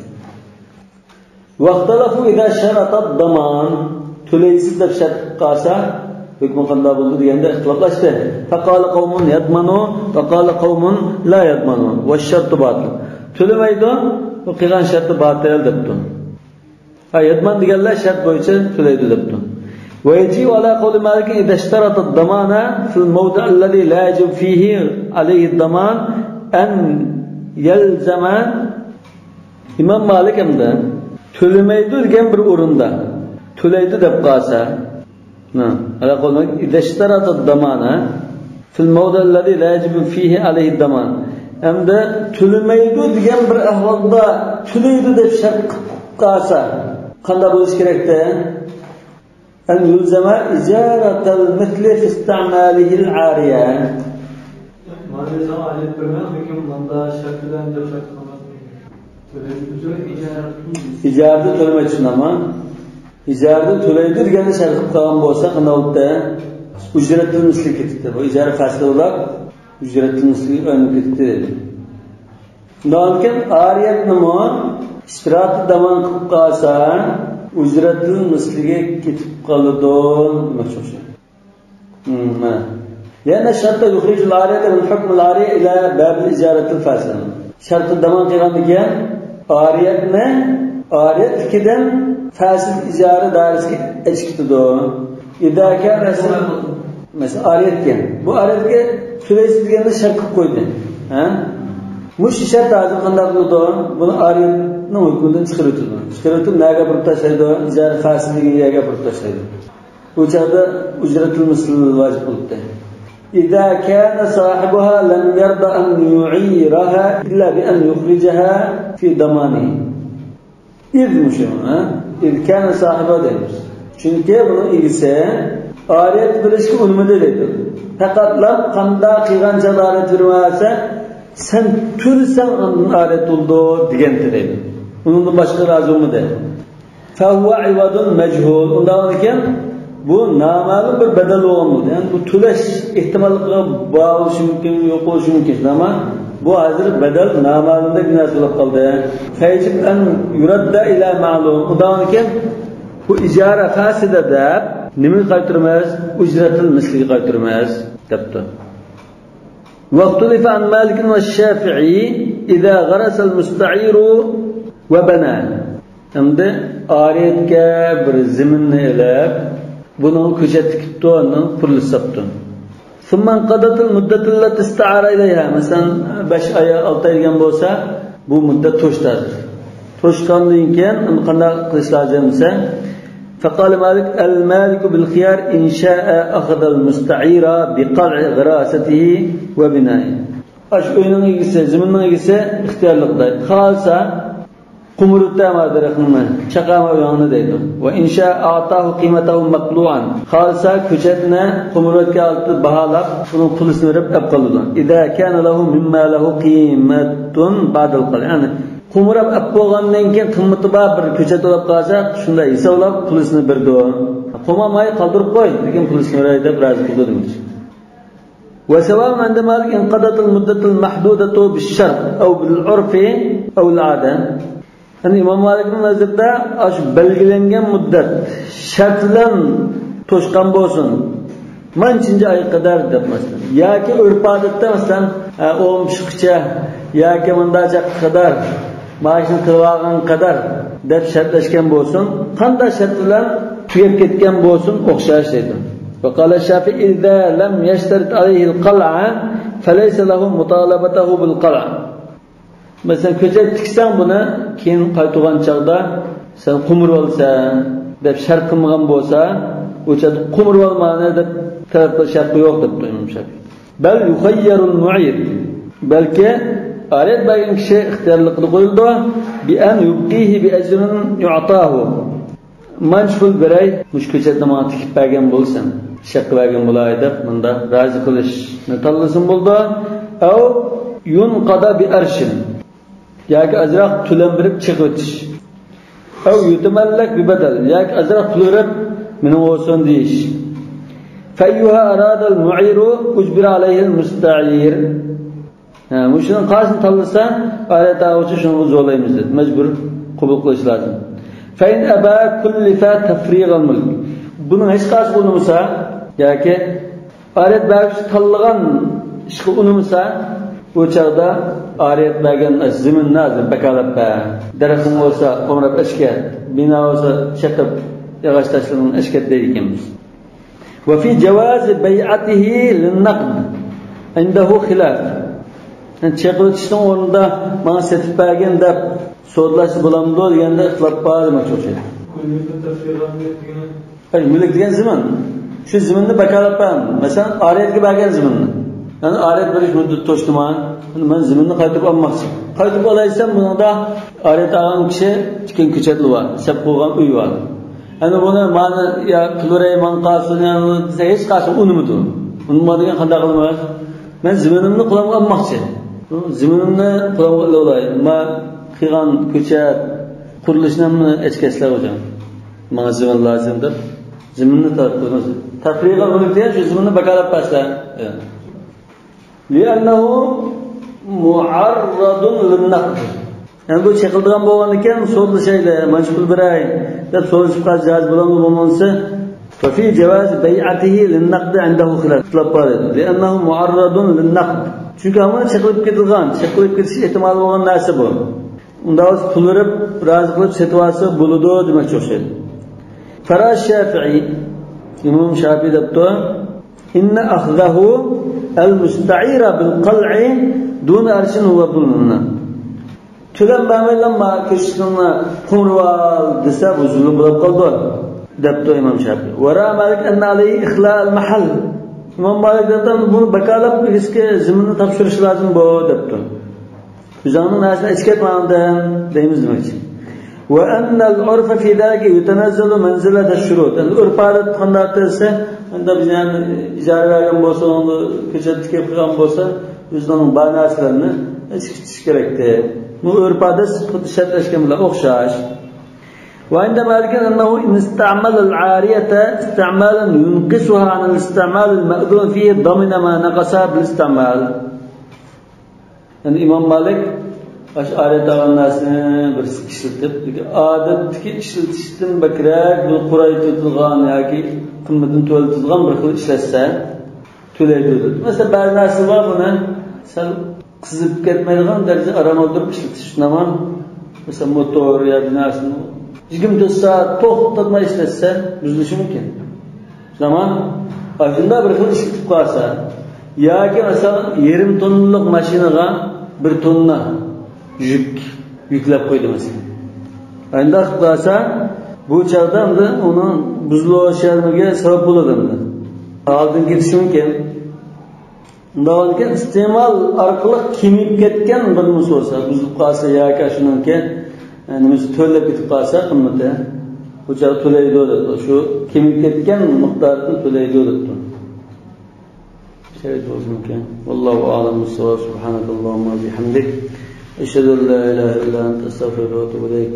واختلفوا إذا اشترط الضمان، تۆلەيسىز دەپ شەرت قىلىپ قالسا، ھۆكمى قانداق بولىدۇ دېگەندە ئىختىلاپلاشتى. فقال قوم يضمن وقال قوم لا يضمن والشرط باطل. تۆلىمەيدۇ، بۇ قىلغان شەرتى باتىل دەپتۇ. ھە، يضمن دېگەنلەر شەرت بويىچە تۆلەيدۇ دەپتۇ. ويجيء على قول مالك إذا اشترط الضمان في الموضع الذي لا يجب فيه عليه الضمان أن يلزم. ئىمام مالىك ئەمدى تۆلىمەيدۇ دېگەن بىر ئورۇندا تۆلەيدۇ دەپ قالسا، ھە، على قول مالك إذا اشترط الضمان في الموضع الذي لا يجب فيه عليه الضمان. ئەمدى تۆلىمەيدۇ دېگەن بىر ئەھۋالدا تۆلەيدۇ دەپ شەرت قىلىپ قالسا، قانداق بولۇشى كېرەكتى؟ أن يلزم إجارة المثل في استعماله العارية. مانا ساڭا ئايەت بېرىمەن، لېكىن مۇندا شەرت بىلەن دەپ شەرت قىلماس. تۆلەيدۇ، ئىجارە قىلىدۇ. ئىجارىدە تۆلىمەيدۇ، شۇنداقمۇ؟ ئىجارىدە تۆلەيدۇ دېگەندە شەرت قىلىپ قالغان بولسا، قانداق بولدى؟ ئۇجرەتتىن مىسلىگە كېتىپتۇ. بۇ ئىجارە پاسىد بولۇپ، ئۇجرەتتىن مىسلىگە ئايلىنىپ كېتىپتۇ. ئۇنداقكەن ئارىيەتنىمۇ ئىشتىراتى دامان قىلىپ قالسا، ئۇجرەتتىن مىسلىگە كېتىپ قالىدۇ دېمەكچى ئوخشايدۇ. مم، مانا. لأن الشرط يخرج العارية من حكم العارية إلى باب الإجارة الفاسدة. شەرتنى دامان قىلغاندىن كېيىن ئارىيەتنى ئارىيەتتىكىدىن فاسىد ئىجارە دائىرىسىگە ئېچىپ كېتىدۇ. إذا كان، مەسىلەن، ئارىيەت دېگەن. بۇ ئارىيەتكە تۆلەيسىز دېگەننى شەرت قىلىپ قويدى. ھە؟ مۇشۇ شەرت ھازىر قانداق قىلىدۇ؟ بۇنى ئارىيەتنىڭ ھۆكمىدىن چىقىرىۋېتىدۇ. چىقىرىۋېتىپ نەگە ئاپىرىپ تاشلايدۇ؟ ئىجارە فاسىد دېگەن يەرگە ئاپىرىپ تاشلايدۇ. بۇ چاغدا ئۇجرەتۇل مىسل ۋاجىپ بولۇپتۇ. إذا كان صاحبها لم يرض أن يعيرها إلا بأن يخرجها في ضمانه. إذ مۇشۇ، ھە؟ إذ كان صاحبها دەيمىز. چۈنكى بۇنىڭ ئىگىسى ئارىيەت بېرىشكە ئۇنىمىدى دەيدۇ. پەقەتلا قانداق قىلغان چاغدا ئارىيەت بېرىۋالسا، سەن تۆلىسەڭ ئاندىن ئارىيەت بولىدۇ دېگەنتى دەيدۇ. ئۇنىڭدىن باشقا رازى بولمىدى. فهو عوض مجهول. ئۇنداق ئىكەن، بۇ نامەلۇم بىر بەدەل بولغان بولدى. يەنى بۇ تۆلەش ئېھتىماللىقىغا بار بولۇشى مۇمكىن، يوق بولۇشى مۇمكىن. ئەمما بۇ ھازىر بەدەل نامەلۇمدەك بىر نەرسە بولۇپ قالدى. فيجب أن يرد إلى معلوم. ئۇنداق ئىكەن، بۇ ئىجارە فاسىدە دەپ نېمىگە قايتۇرىمىز؟ ئۇجرەتىل مىسلىگە قايتۇرىمىز دەپتۇ. واختلف عن مالك والشافعي إذا غرس المستعير وبنى. ئەمدى ئارىيەتكە بىر زېمىننى ئېلىپ، بۇنىڭ كۆچەت تىكىپتۇ، ئاندىن قۇرۇلۇش ساپتۇ. ثم انقضت المدة التي استعار إليها. مەسىلەن، بەش ئاي، ئالتە ئاي دېگەن بولسا، بۇ مۇددەت توشتى ھازىر. توشقاندىن كېيىن ئۇنى قانداق قىلىش لازىم دېسە، فقال مالك: المالك بالخيار إن شاء أخذ المستعير بقلع غراسته وبنائه. ئاشۇ ئۆينىڭ ئىگىسى، زېمىننىڭ ئىگىسى ئىختىيارلىقتا. خالىسا قومۇرۇۋېتەمە دەرەخنى، چاقامە ئۆيۈڭنى دەيدۇ. وإن شاء أعطاه قيمته مقلوعا. خالىسا كۆچەتنى قومۇرۇۋەتكەن ھالەتتە باھالاپ، ئۇنىڭ پۇلىسىنى بېرىپ ئەپ قالىدۇ. إذا كان له مما له قيمة بعد القلع. يەنى قومۇرۇپ ئەپ بولغاندىن كېيىن قىممىتى بار بىر كۆچەت بولۇپ قالسا، شۇنداق ھېسابلاپ پۇلىسىنى بېرىدۇ. قوماماي قالدۇرۇپ قوي، لېكىن پۇلىسىنى بېرەي دەپ رازى قىلىدۇ دېمەكچى. وسواء عند مالك انقضت المدة المحدودة بالشرط أو بالعرف أو العادة. يەنى ئىمام مالىكنىڭ نەزىرىدە ئاشۇ بەلگىلەنگەن مۇددەت شەرت بىلەن توشقان بولسۇن، مانچىنچە ئايغا قەدەر دەپ، مەسىلەن، ياكى ئۆرپ-ئادەتتە، مەسىلەن، ئون بەشكىچە ياكى مۇنداق چاغقا قەدەر، مائاشنى قىلىۋالغان قەدەر دەپ شەرتلەشكەن بولسۇن، قانداق شەرت بىلەن تۈگەپ كەتكەن بولسۇن، ئوخشاش دەيدۇ. وقال الشافعي: إذا لم يشترط عليه القلع فليس له مطالبته بالقلع. مەسىلەن، كۆچەت تىكسەڭ بۇنى، كېيىن قايتۇرغان چاغدا سەن قومۇرۇۋالىسەن دەپ شەرت قىلمىغان بولسا، ئۇ چاغدا قومۇرۇۋالماڭ دەپ تەلەپ قىلىش ھەققى يوق دەپتۇ ئىمام شافىئى. بل يخير المعير. بەلكى ئارىيەت بەرگەن كىشى ئىختىيارلىقىدا قويۇلىدۇ. بأن يبقيه بأجر يعطاه. مانچە پۇل بېرەي، مۇشۇ كۆچەتنى ماڭا تىكىپ بەرگەن بولسام، شەرت قىلىپ بەرگەن بولاي دەپ، مۇنداق رازى قىلىشنى تاللىسىمۇ بولىدۇ. أو ينقض بأرش. ياكى ئازراق تۆلەم بېرىپ چېقىۋېتىش. أو يتملك ببدل. ياكى ئازراق پۇل بېرىپ، مېنىڭ بولسۇن دېيىش. فأيها أراد المعير أجبر عليه المستعير. ھە، مۇشۇنىڭ قايسىنى تاللىسا، ئارىيەت ئالغۇچى شۇنى زورلايمىز دەپ، مەجبۇر قوبۇل قىلىش لازىم. فإن أبى كلف تفريغ الملك. بۇنىڭ ھېچقايسىسى ئۇنىمىسا ياكى ئارىيەت بەرگۈچى تاللىغان ئىشقا ئۇنىمىسا، بۇ چاغدا ئارىيەت بەرگەن زېمىننى ھازىر ۋاكالەت بەر. دەرىخىڭ بولسا ئومراپ ئەشكەت، بىنا بولسا چېقىپ، ياغاچ تاشلىرىڭنى ئەشكەت دەيدىكەنمىز. وفي جواز بيعته للنقد عنده خلاف. يەنى چېقىۋېتىشنىڭ ئورنىدا ماڭا سېتىپ بەرگىن دەپ سودىلاشسا بولامدۇ دېگەندە ئىختىلاپ بار دېمەكچى ئوخشايدۇ. مۈلۈك دېگەن زېمىن. شۇ زېمىننى ۋاكالەت بەرمە. مەسىلەن، ئارىيەتكە بەرگەن زېمىننى. يەنى ئارىيەت بېرىش مۇددىتى توشتىمۇ؟ مەن زېمىننى قايتۇرۇپ ئالماقچى. قايتۇرۇپ ئالايسەن، بۇنىڭدا ئارىيەت ئالغان كىشى تىككەن كۆچەتلىرى بار، سېلىپ قويغان ئۆي بار. ئەنە بۇنى مانا يا پۇل بېرەي، ماڭا قالسۇن، يا دېسە ھېچقايسى ئۇنىمىدۇ. ئۇنىمىدىغان قانداق قىلىمىز؟ مەن زېمىنىمنى قولۇمغا ئالماقچى. زېمىنىمنى قولۇمغا ئېلىۋالاي. ما قىلغان كۆچەت، قۇرۇلۇشنى ھەممىنى ئەچكەسلەر ھوجام. ماڭا زېمىن لازىم دەپ زېمىننى تارتىمىز. تەفرىغە بۆلۈپ دېگەن شۇ زېمىننى ۋاكالەت بەرسە. لأنه معرض للنقد. يەنى بۇ چېقىلىدىغان بولغاندىكىن، سودىلىشايلى، مانچە پۇل بېرەي دەپ سودىلىشىپ قالسا جائىز بولامدۇ، بولمامدۇ؟ وفي جواز بيعته للنقد عنده خلاف. ئىختىلاپ بار ئىدى. لأنه معرض للنقد. چۈنكى ھامان چېقىلىپ كېتىدىغان، چېقىلىپ كېتىش ئېھتىمالى بولغان نەرسە بۇ. ئۇنداق بولسا پۇل بېرىپ، رازى قىلىپ سېتىۋالسا بولىدۇ دېمەكچى ئوخشايدۇ. فرأى الشافعي، ئىمام شافىئى دەپتۇ، إن أخذه المستعير بالقلع دون أرش هو ظلم. تۆلەم بەرمەيلا ما كۆچىتىڭنى قوڭۇرۇۋال دېسە، بۇ زۇلۇم بولۇپ قالىدۇ، دەپتۇ ئىمام شافىئى. ورأى مالك أن عليه إخلاء المحل. ئىمام مالىك دەپتۇ، بۇنى ۋاكالەت بېرىشكە زېمىننى تاپشۇرۇش لازىم بۇ، دەپتۇ. ئۆزۈڭنىڭ نەرسىنى ئەچكەت ماڭدىن دەيمىز دېمەكچى. وأن العرف في ذلك يتنزل منزلة الشروط. ئەمدى ئۆرپ-ئادەت قانداق دېسە، ئەمدى بىز يەنە ئىجارە بەرگەن بولسا، ئۇنىڭدا كۆچەتتە كېلىپ قالغان بولسا، ئۆزىنىڭ بار نەرسىلىرىنى ئەچكىتىش كېرەكتى. بۇ ئۆرپ-ئادەت خۇددى شەرتلەشكەن بىلەن ئوخشاش. وعند مالك أنه إن استعمل العارية استعمالا ينقصها عن الاستعمال المأذون فيه ضمن ما نقص بالاستعمال. يەنى ئىمام مالىك ئاشۇ ئارىيەت ئالغان نەرسىنى بىرسى ئىشلىتىپ، لېكىن ئادەتتىكى ئىشلىتىشتىن بەكرەك بىر قۇرايتىلغان ياكى قىممىتىنى تۆۋەنلىتىدىغان بىر خىل ئىشلەتسە، تۆلەيدۇ دېدى. مەسىلەن، بەزى نەرسىلەر بار، بۇنى سەل قىزىپ كەتمەيدىغان دەرىجىدە ئاران ئولتۇرۇپ ئىشلىتىش، شۇنداقمۇ؟ مەسىلەن، موتور يا بىر نەرسىنى يىگىرمە تۆت سائەت توختاتماي ئىشلەتسە، بۇزۇلۇشى مۇمكىن. زامان ئاشۇنداق بىر خىل ئىشلىتىپ قالسا، ياكى مەسىلەن، يېرىم توننىلىق ماشىنىغا بىر توننا يۈك يۈكلەپ قويدى مەسىلەن. ئانداق قىلىپ قالسا، بۇ چاغدا ئەمدى ئۇنىڭ بۇزۇلۇشىغا سەۋەب بولىدۇ ئەمدى. ئالدىن كېتىشى مۇمكىن. ئۇنداق ئىستېمال ئارقىلىق كېمىيىپ كەتكەن بىر نېمىسى بولسا، بۇزۇلۇپ قالسا ياكى شۇنىڭكى، ئە، نېمىسى تۆۋەنلەپ كېتىپ قالسا قىممىتى، بۇ چاغدا تۆلەيدۇ دەپتۇ. شۇ كېمىيىپ كەتكەن مىقدارىدىن تۆلەيدۇ دەپتۇ. شەرت بولسىمىكىن. والله أعلم بالصواب. سبحانك اللهم وبحمدك. أشهد أن لا إله إلا أنت. أستغفرك وأتوب إليك.